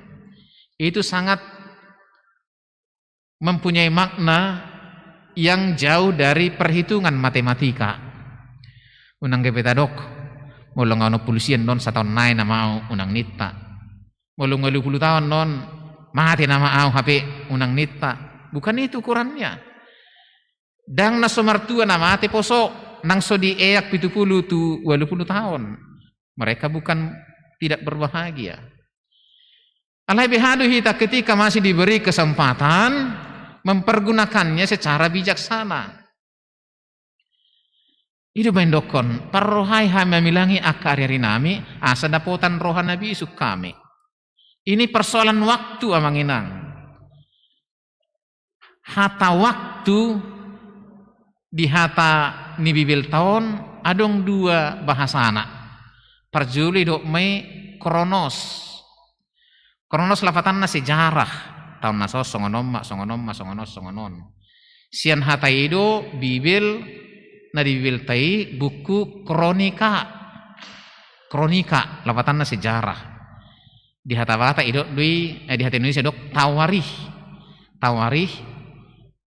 Itu sangat mempunyai makna yang jauh dari perhitungan matematika. Unang gabe tadok, molo nga onom pulu sian on, sataon nai nama au, unang ninta. Molo nga walu pulu taon on, mate nama au hape, unang ninta. Bukan itu ukurannya. Ndang na so martua na mate poso, nang so dieak pitu pulu tu walu pulu taon. Mereka bukan tidak berbahagia. Alai beha do hita ketika masih diberi kesempatan, mempergunakannya secara bijaksana. I do umbahen didokkon, parrohai hami mamilangi angka ariarinami, asa dapotan roha na bisuk hami. Ini persoalan waktu, amang inang. Hata waktu di hata ni Bibelta on adong dua bahasana. Parjolo didok ma i kronos. Kronos lapatanna sejarah. Taon na so on songon on ma, songon on ma, songon on, songon on. Sian hata i do Bibel, na di Bibelta i buku Kronika. Kronika lapatanna sejarah. Di hata Batak didok do i, eh, di hata Indonesia didok tawarikh. Tawarikh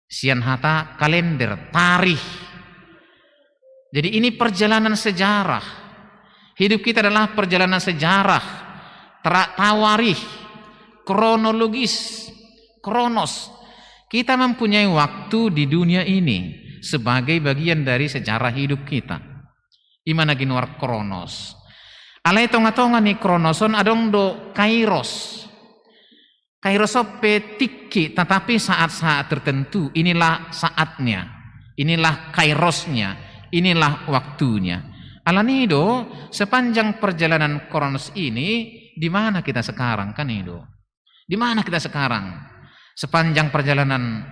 sian hata kalender, tarikh. Jadi ini perjalanan sejarah. Hidup kita adalah perjalanan sejarah. Tra-, tawarikh, kronologis, kronos. Kita mempunyai waktu di dunia ini sebagai bagian dari sejarah hidup kita. I ma na ginoar kronos. Alai tongatonga ni kronos on adong do kairos. Kairos on pe tingki, tetapi saat-saat tertentu, inilah saatnya, inilah kairosnya, inilah waktunya. Alani do, sepanjang perjalanan kronos ini, di mana kita sekarang, kan i do? Di mana kita sekarang? Sepanjang perjalanan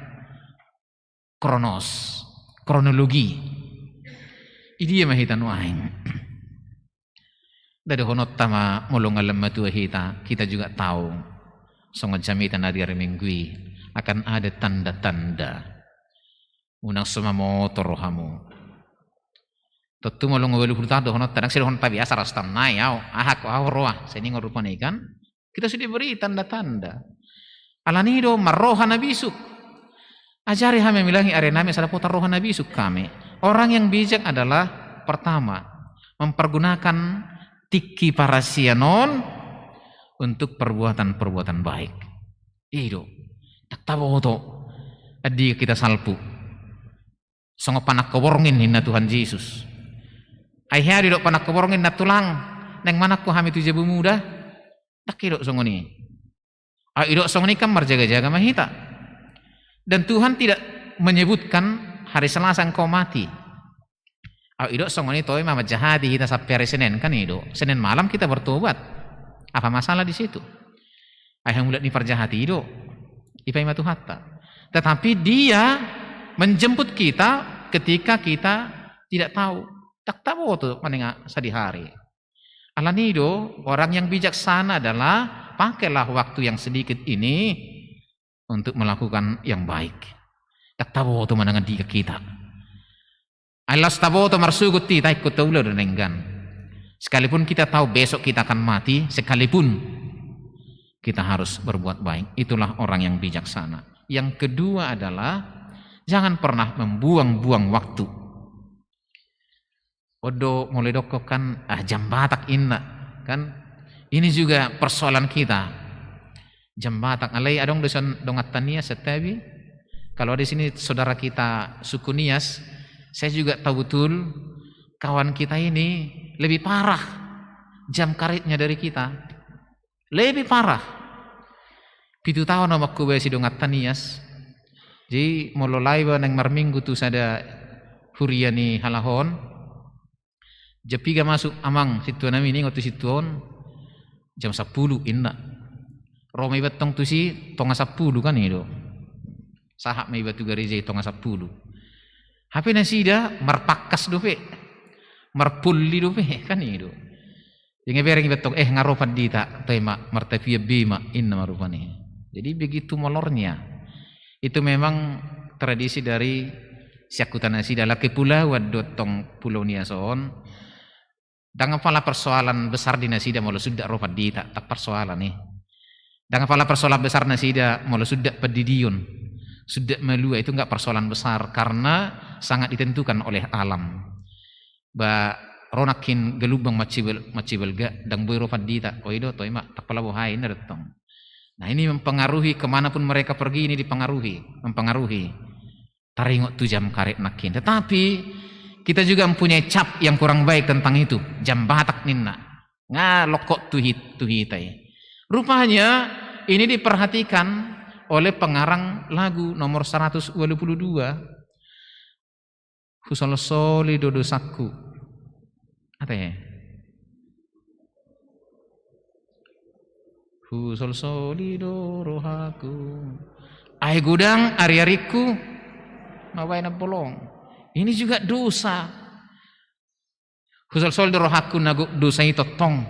kronos, kronologi. Di dia ma hita nuaeng? Nda dohononta ma molo nga lam matua hita, kita juga tahu. Songon jamita na di ari Minggu i, akan ada tanda-tanda. Unang so mamotor hamu. Tontu molo nga walu pulu taon dohononta, ndang sai dohononta biasa, ratus taon nai au, aha ko au roa, sai ningon rupani kan. Kita sudah diberi tanda-tanda. Alani do marroha na bisuk. Ajari hami mamilangi ariarinami asa dapotan roha na bisuk hami. Orang yang bijak adalah pertama, mempergunakan tingki parasian on untuk perbuatan-perbuatan baik. I do. Ndang taboto andigan hita salpu. Songon panangko borngin ninna Tuhan Jesus. Ai hea do didok panangko borngin na tulang, naeng manangko hami tu jabu muda? Ndang didok songon i. Ai didok songon i kan marjaga-jaga ma hita. Dan Tuhan tidak menyebutkan hari Selasa engkau mati. Ai didok songon i, toe ma manjahati hita sampe hari Senin, kan i do. Senin malam kita bertobat. Apa masalah di situ? Ai hamuliat ni parjahat i do. Dipaima Tuhanta. Tetapi Dia menjemput kita ketika kita tidak tahu. Ndang taboto manang sadihari. Alani i do, orang yang bijaksana adalah pakailah waktu yang sedikit ini untuk melakukan yang baik. Ndang taboto manang andigan hita. Ai laos taboto marsogot hita, ingkon taula do denggan. Sekalipun kita tahu besok kita akan mati, sekalipun kita harus berbuat baik. Itulah orang yang bijaksana. Yang kedua adalah, jangan pernah membuang-buang waktu. On do molo didokkon kan, ah, jam Batak inna, kan? Ini juga persoalan kita. Jam Batak, alai adong do sian donganta Nias, santabi. Kalau ada di sini saudara kita suku Nias, saya juga tahu betul kawan kita ini lebih parah jam karetnya dari kita. Lebih parah. Pitu taon au mangkobasi donganta Nias. Jadi molo laho iba naeng marminggu tu sada huria ni halak on, jam piga masuk amang sintua nami, ninna tu sintua on? Jam sampulu inna. Ro ma iba tong tusi tonga sampulu, kan i do. Sahat ma iba tu gareja i tonga sampulu. Hape nasida marpangkas dope, marpolli dope, kan i do. Jadi bereng iba tong, eh, nga ro pandita, toe ma, martapian be ma, inna ma rupani. Jadi begitu molornya. Itu memang tradisi dari sian huta nasida, ala kepulauan do tong Pulau Nias on. Ndang apala persoalan besar di nasida molo suda ro pandita, ndang persoalan i. Ndang apala persoalan besar nasida molo suda pandidion, suda malua, itu nggak persoalan besar karena sangat ditentukan oleh alam. Ba ro nangkin galumbang mansai bal-, mansai balga, ndang boi ro pandita, oi do, toe ma, ndang pola boha i, ninna do tong. Nah, ini mempengaruhi, ke mana pun mereka pergi ini dipengaruhi, mempengaruhi. Taringot tu jam karet nangkin. Tetapi kita juga mempunyai cap yang kurang baik tentang itu. Jam Batak ninna. Nga lokok tu hit-, tu hita i. Rupanya ini diperhatikan oleh pengarang lagu nomor seratus dua puluh dua. Husolsoli do dosangku. Ate. Husolsoli do rohangku. Ai godang ari-aringku na hubaen ambolong. Ini juga dosa. Husolsoli do rohangku na gok dosa i tongtong.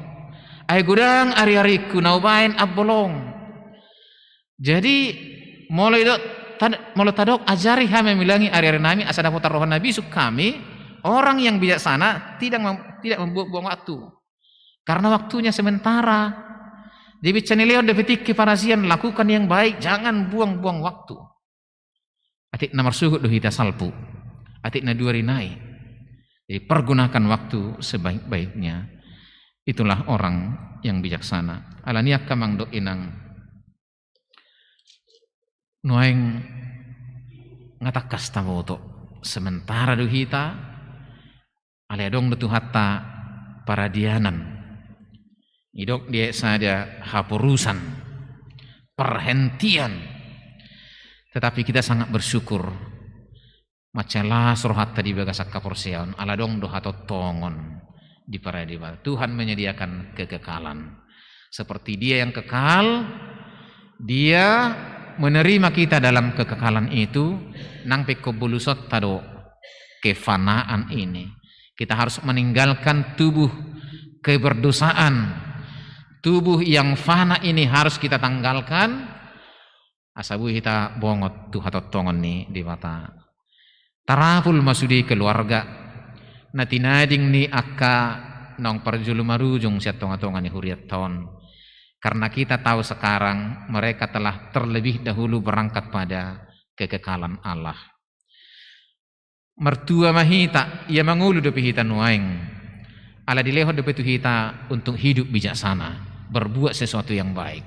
Ai godang ari-aringku na hubaen ambolong. Jadi molo idok, tad-, molo tadok ajari hami mamilangi ari-ari nami asa dapotan roha na bisuk hami, orang yang bijaksana tidak mem-, tidak membuang-buang waktu. Karena waktunya sementara. Di bicara ni Leon de Petiki Parasian, lakukan yang baik, jangan buang-buang waktu. Atik na marsogot do hita salpu. Atik na dua ari nai. Jadi pergunakan waktu sebaik-baiknya. Itulah orang yang bijaksana. Alani i angka amang dohot inang, nuaeng nga tangkas taboto, sementara do hita, alai adong do Tuhanta paradianan. Didok di ayat sada haporusan, perhentian. Tetapi kita sangat bersyukur. Mansai las rohanta di bagasan haporseaon, ala adong do hatongtongon diparade Debata. Tuhan menyediakan kekekalan. Seperti Dia yang kekal, Dia menerima kita dalam kekekalan itu, nang pe ingkon bolusonta do kefanaan ini. Kita harus meninggalkan tubuh keberdosaan. Tubuh yang fana ini harus kita tanggalkan, asa boi hita bongot tu hatongtongon ni Debata. Tarapul ma sude keluarga na tinading ni angka naung parjolo marujung sian tonga-tonga ni hurianta on. Karena kita tahu sekarang mereka telah terlebih dahulu berangkat pada kekekalan Allah. Martua ma hita, ia mangolu dope hita nuaeng. Ala dilehon dope tu hita untuk hidup bijaksana, berbuat sesuatu yang baik.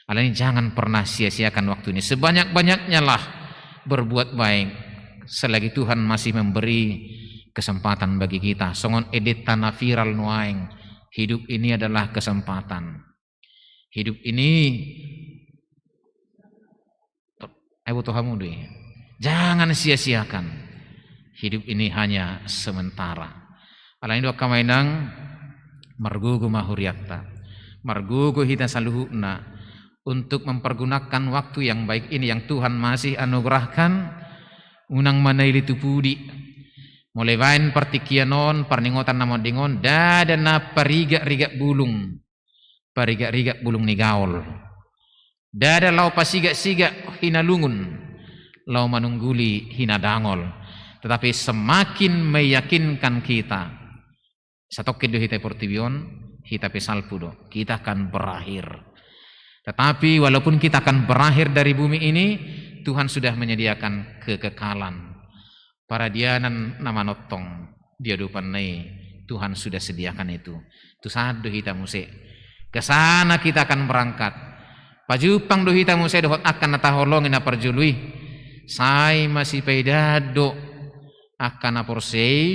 Alani jangan pernah sia-siakan waktu ini. Sebanyak-banyaknyalah berbuat baik selagi Tuhan masih memberi kesempatan bagi kita. Songon edetta na viral nuaeng, hidup ini adalah kesempatan. Hidup ini, ai boto hamu do i. Jangan sia-siakan. Hidup ini hanya sementara. Alani do angka amang inang, margogo ma hurianta. Margogo hita saluhutna untuk mempergunakan waktu yang baik ini yang Tuhan masih anugerahkan, unang manaili tu pudi. Molo baen partingkian on, parningotan na monding on, ndada na parigak-rigak bulung, parigak-rigak bulung ni gaol. Ndada laho pasigak-sigak hinalungun, laho manungguli hinadangol. Tetapi semakin meyakinkan kita, satongkin do hita i portibi on, hita pe salpu do, kita akan berakhir. Tetapi walaupun kita akan berakhir dari bumi ini, Tuhan sudah menyediakan kekekalan. Paradianan na manongtong di adopanna i, Tuhan sudah sediakan itu. Tu san do hita muse. Ke sana kita akan berangkat. Pajumpang do hita muse dohot angka na taholongi na parjolo i. Sai masipaidaan do angka na porsea i,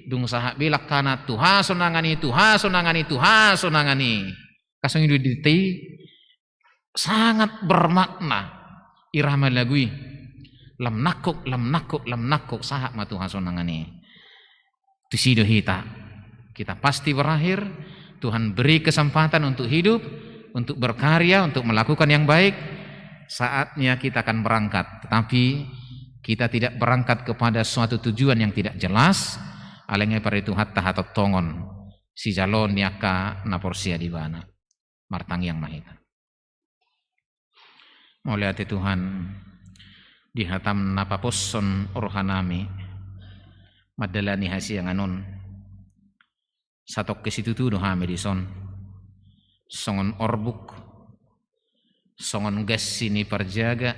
dung sahat be langkana tu hasonangan i, tu hasonangan i, tu hasonangan i. Angka songon i do di hita i, sangat bermakna irama lagu i. Lam nangkok, lam nangkok, lam nangkok, sahat ma tu hasonangan i. Tusi do hita. Kita pasti berakhir. Tuhan beri kesempatan untuk hidup, untuk berkarya, untuk melakukan yang baik. Saatnya kita akan berangkat. Tetapi kita tidak berangkat kepada suatu tujuan yang tidak jelas. Alai nunga diparade Tuhanta hatongtongon sijaloon ni angka na porsea di Ibana. Martangiang ma hita. Mauliate Tuhan, di hataM na paposhon rohanami mandalani hasiangan on. Satongkin situtu do hami dison, songon orbuk, songon gansi ni parjaga,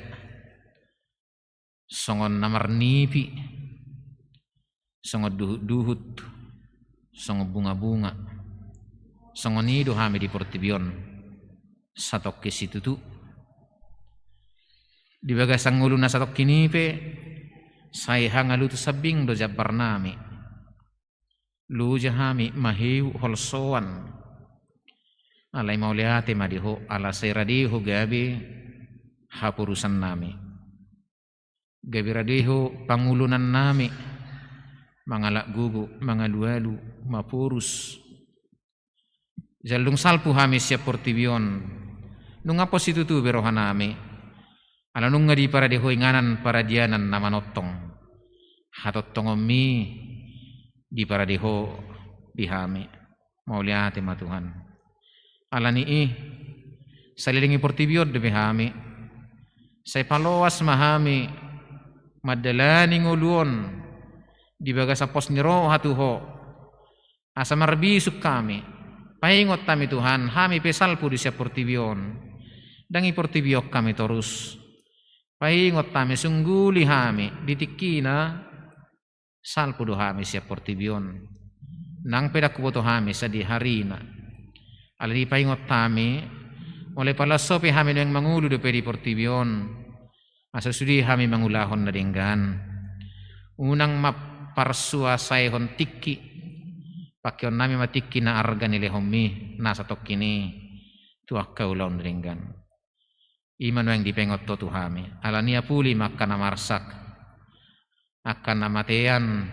songon na marnipi, songon duhutduhut, songon bungabunga. Songon i do hami di portibi on satongkin situtu. Di bagasan ngolu na satongkin i pe, sai hangalutu sambing do jambarnami. Loja hami maheu holsoan. Alai mauliate ma di Ho, ala sai rade Ho gabe haporusannami. Gabe rade Ho pangulunannami, mangalap gogo, mangalualu, maporus. Jala dung salpu hami sian portibi on, nunga pos situtu be rohanami. Ala nunga diparade Ho inganan paradianan na manongtong. HatongtongonMi diparade Ho di hami. Mauliate ma Tuhan. Alani i, saleleng ni portibi on dope hami. Sai paloas ma hami mandalani ngolu on di bagasan pos ni roha tu Ho. Asa marbisuk hami. Paingot hami Tuhan, hami pe salpu do sian portibi on. Ndang di portibi on hami torus. Paingot hami, sungguli hami di tingkina. Salpu do hami sian portibi on. Nang pe ndang huboto hami sadia arina. Alai dipaingot hami, molo pala so pe hami nuaeng mangolu dope di portibi on, asa sude hami mangulahon na denggan. Unang ma parsuasaehon tingki. Pakeonnami ma tingki na arga nilehonMi na satongkin i tu angka ulaon na denggan. I ma nuaeng dipaingot Ho tu hami. Alani i apuli ma angka na marsak, angka na matean,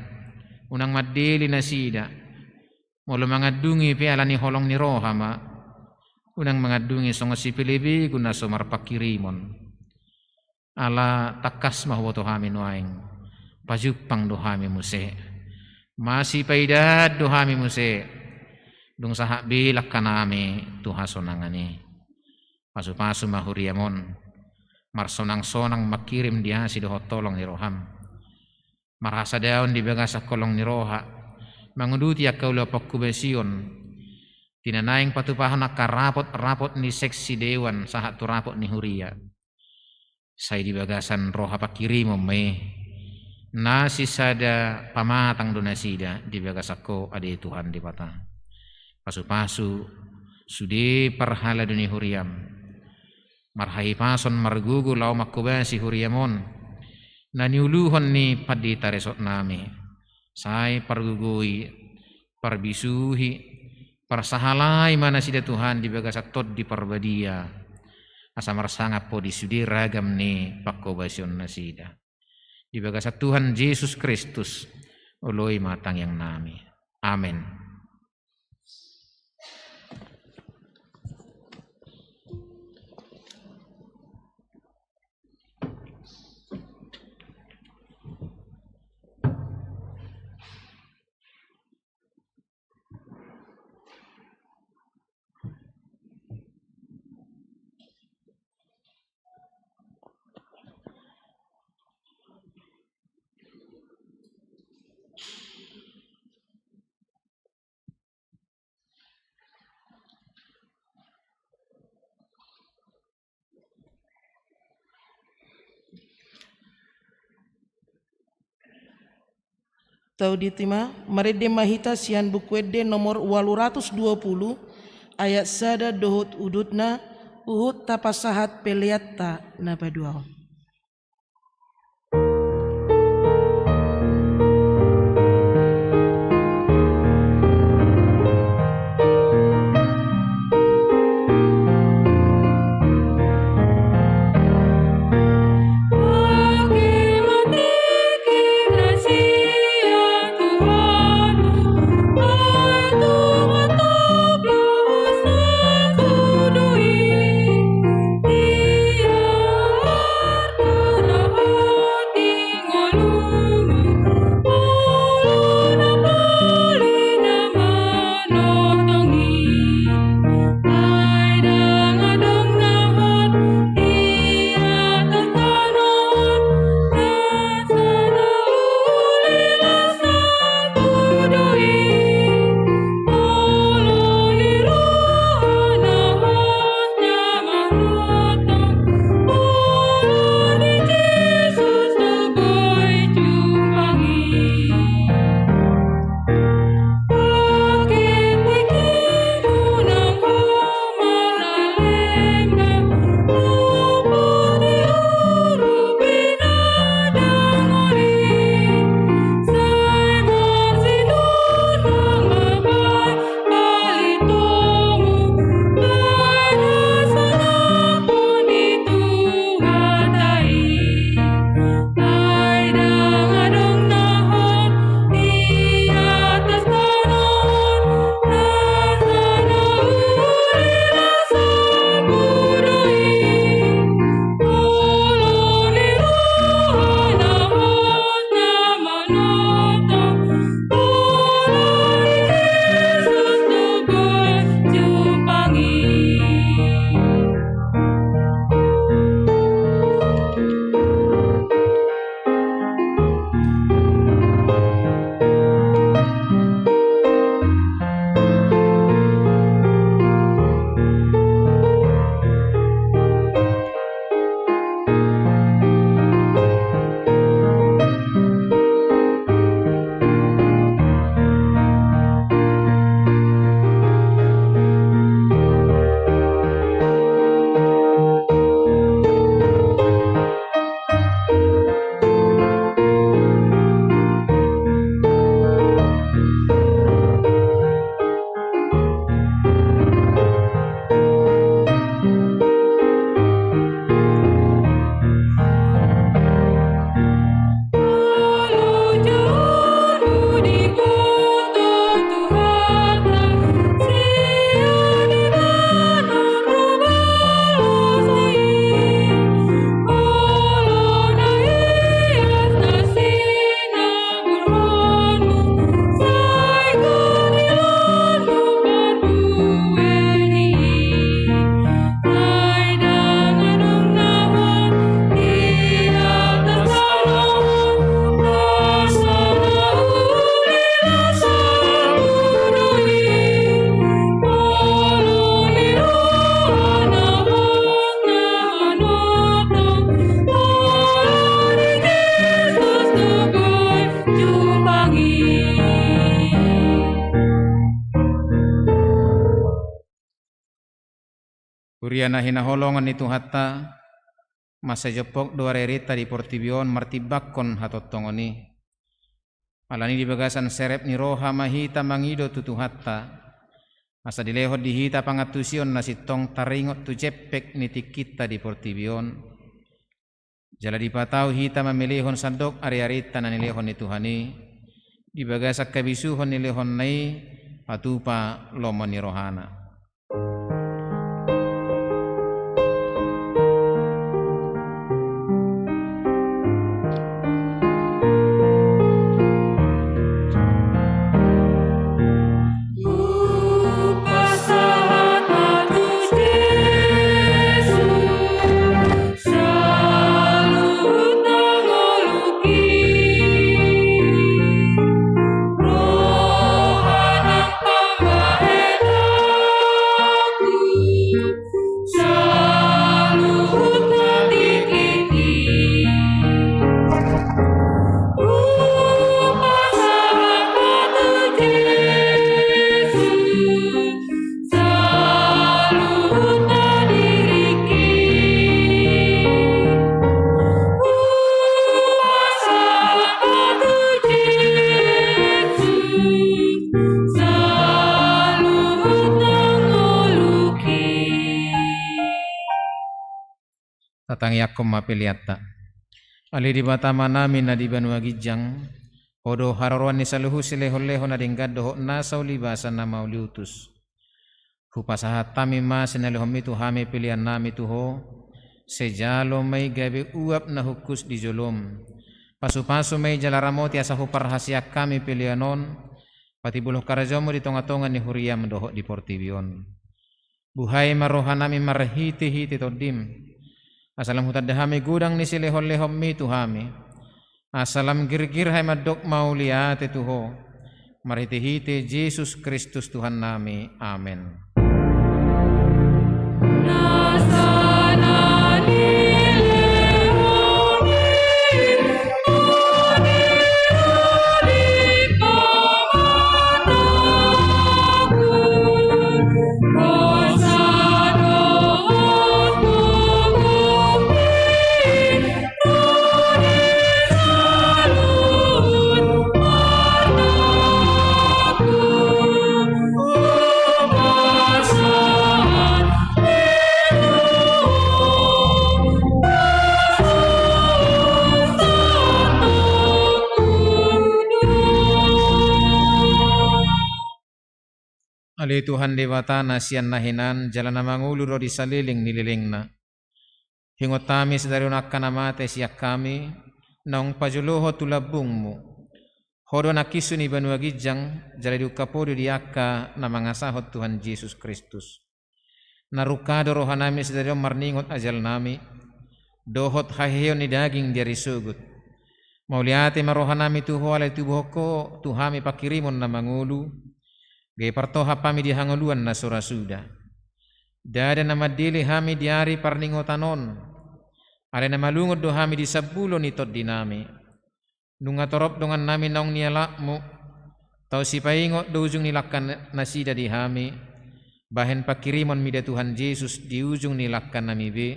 unang mandele nasida. Molo mangandungi pe alani holong ni roha ma, unang mangandungi songon sipelebegu na so marpanghirimon. Ala tangkas ma huboto hami nuaeng, pajumpang do hami muse. Masipaidaan do hami muse. Dung sahat be langkanami tu hasonangan i. Pasupasu ma huriaM on, marsonangsonang manghirim di asi dohot holong ni rohaM. Marhasadaon di bagasan holong ni roha, manguduti angka ulaon panghobasion, di na naeng patupahon angka rapot-rapot ni seksi dewan sahat tu rapot ni huria. Sai di bagasan roha panghirimonMu i, na sisada pamatang do nasida di bagasan Ho ate Tuhan Debata. Pasupasu sude parhalado ni huriaM. marhahipason margogo laho manghobasi huriam on, na niuluhon ni pandita resort nami. Sai pargogoi, parbisuhi, parsahalai ma nasida Tuhan di bagasan Tondi Parbadia, asa marsangap Ho di sude ragam ni panghobasion nasida. Di bagasan Tuhan Jesus Kristus, oloi ma tangiang nami. Amen. Tauditi ma, marende ma hita sian Buku Ende nomor ualu ratus dua pulu, ayat sada dohot udutna, huhut tapasahat peleanta na paduahon. Huria na hinaholongan ni Tuhanta, mansai jompok do ariarinta di portibi on martimbangkon hatongtongon i. Alani di bagasan serep ni roha ma hita mangido tu Tuhanta, asa dilehon di hita pangantusion na sintong taringot tu jempek ni tingkinta di portibi on. Jala dipatau hita mamelehon sandok ariarinta na nilehon ni Tuhan i, di bagasan habisuhon nilehonna i, patupa lomo ni rohana. Tatangiangkon ma peleanta. Ale Debata Amanami na di banua ginjang, Ho do haroroan ni saluhut silehonlehon na denggan dohot nasa ulibasa na mauliutus. Hupasahat hami ma sinalehonmi tu hami peleannami tu Ho, sai jalo ma i gabe uap na hungkus di jolom. Pasupasu ma i jala ramoti asa huparhaseang hami pelean on, patimbulhon harajaonmu di tongatonga ni huriam dohot di portibi on. Buhai ma rohanami marhitehite Tondim, asa lam hutanda hami godang ni silehonlehonmi tu hami, asa lam girgir hami mandok mauliate tu Ho, marhitehite Jesus Kristus Tuhannami. Amen. Ale Tuhan Debata na sian na hinan jala na mangolu ro di saleleng ni lelengna. Huingot hami sadari on angka na mate sian hami, naung pajolohon tu lambungmu. Ho do nangkin su ni banua ginjang, jala diungkap Ho do di angka na mangasahon Tuhan Jesus Kristus. Na rungka do rohanami sadari on marningot ajalnami, dohot haheheon ni daging di ari sogot. Mauliate ma rohanami tu Ho ala ditubuhon Ho tu hami pangkirimon na mangolu, gabe partohap hami di hangoluan na so ra suda. Ndada na mandele hami di ari parningotan on, alai na malungun do hami di sambulo ni tondinami. Nunga torop dongannami naung nialapmu, tau sipaingot do ujung ni langka nasida di hami, bahen pangkirimon mida Tuhan Jesus di ujung ni langkanami be.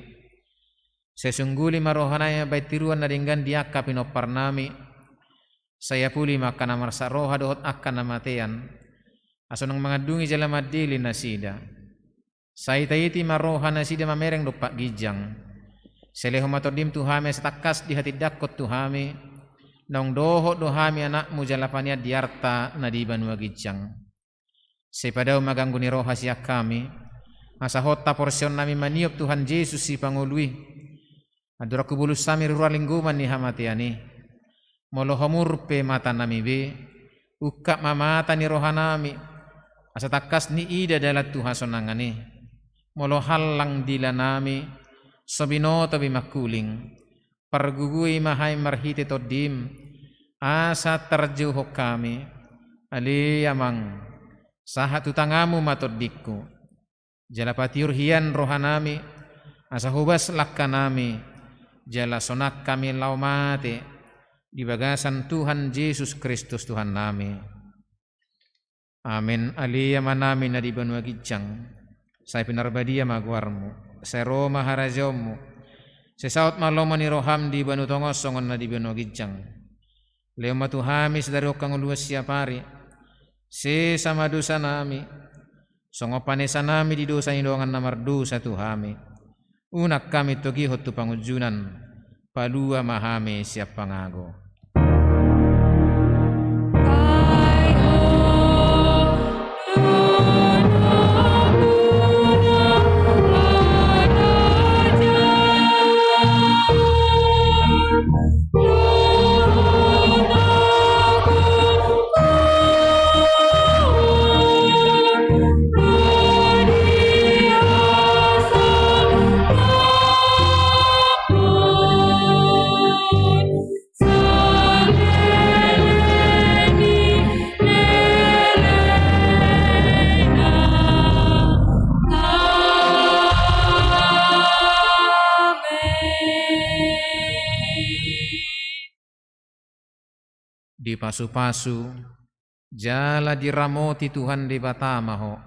Sai sungguli ma rohanami mambahen tiruan na denggan di angka pinomparnami, sai apuli ma angka na marsak roha dohot angka na matean, asa unang mangandungi jala mandele nasida. Sai taiti ma roha nasida mamereng dompak ginjang. Sai lehon ma Tondim tu hami asa tangkas dihatindangkon tu hami, naung dohot do hami anakmu jala panean di arta na di banua ginjang. Sai padao ma ganggu ni roha sian hami, asa hot haporseaonnami maniop Tuhan Jesus Sipangolu i. Andorang hubolus hami di rura linggoman ni hamatean i. Molo homur pe matanami be, ungkap ma mata ni rohanami, asa tangkas niida dalan tu hasonangan i. Molo hallang dilanami, so binoto be mangkuling, pargugui ma hami marhite Tondim, asa tarjouhon hami. Ale Amang, sahat tu tanganmu ma tondingku. Jala patiur hian rohanami, asa hobas langkanami, jala sonang hami laho mate di bagasan Tuhan Jesus Kristus Tuhannami. Amen. Ale Amanami na di banua ginjang, Sai pinarbadia ma goarmu, sai ro ma harajaonmu, sai saut ma lomo ni roham di banua tonga on songon na di banua ginjang. Lehon ma tu hami sadari on hangoluan siapari, sesa ma dosanami, songon panesanami di dosa ni dongan na mardosa tu hami. Unang hami togihon tu pangunjunan, palua ma hami sian pangago. Dipasupasu jala diramoti Tuhan Debata ma ho.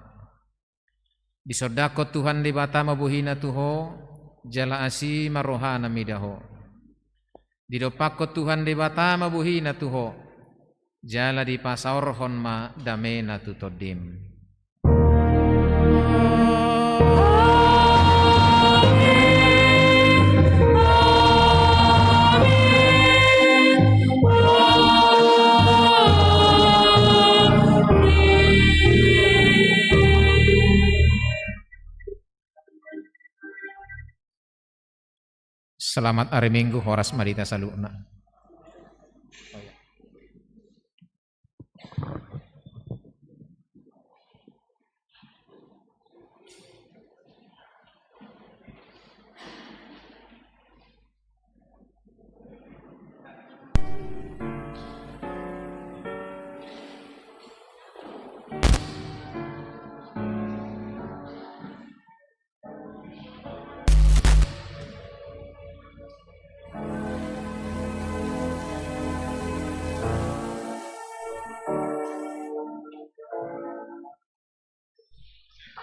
Disondangkon Tuhan Debata ma bohina tu ho, jala asi ma rohana mida ho. Didompakkon Tuhan Debata ma bohina tu ho, jala dipasaorhon ma damena tu tondim. Selamat ari Minggu, horas ma di hita saluhutna.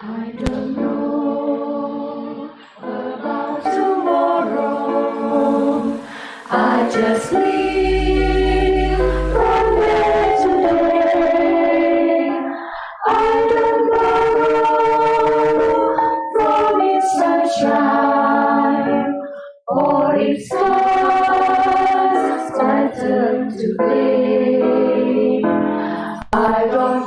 I don't know about tomorrow. I just live from day to day. I don't borrow from its sunshine or its stars brighten today. I don't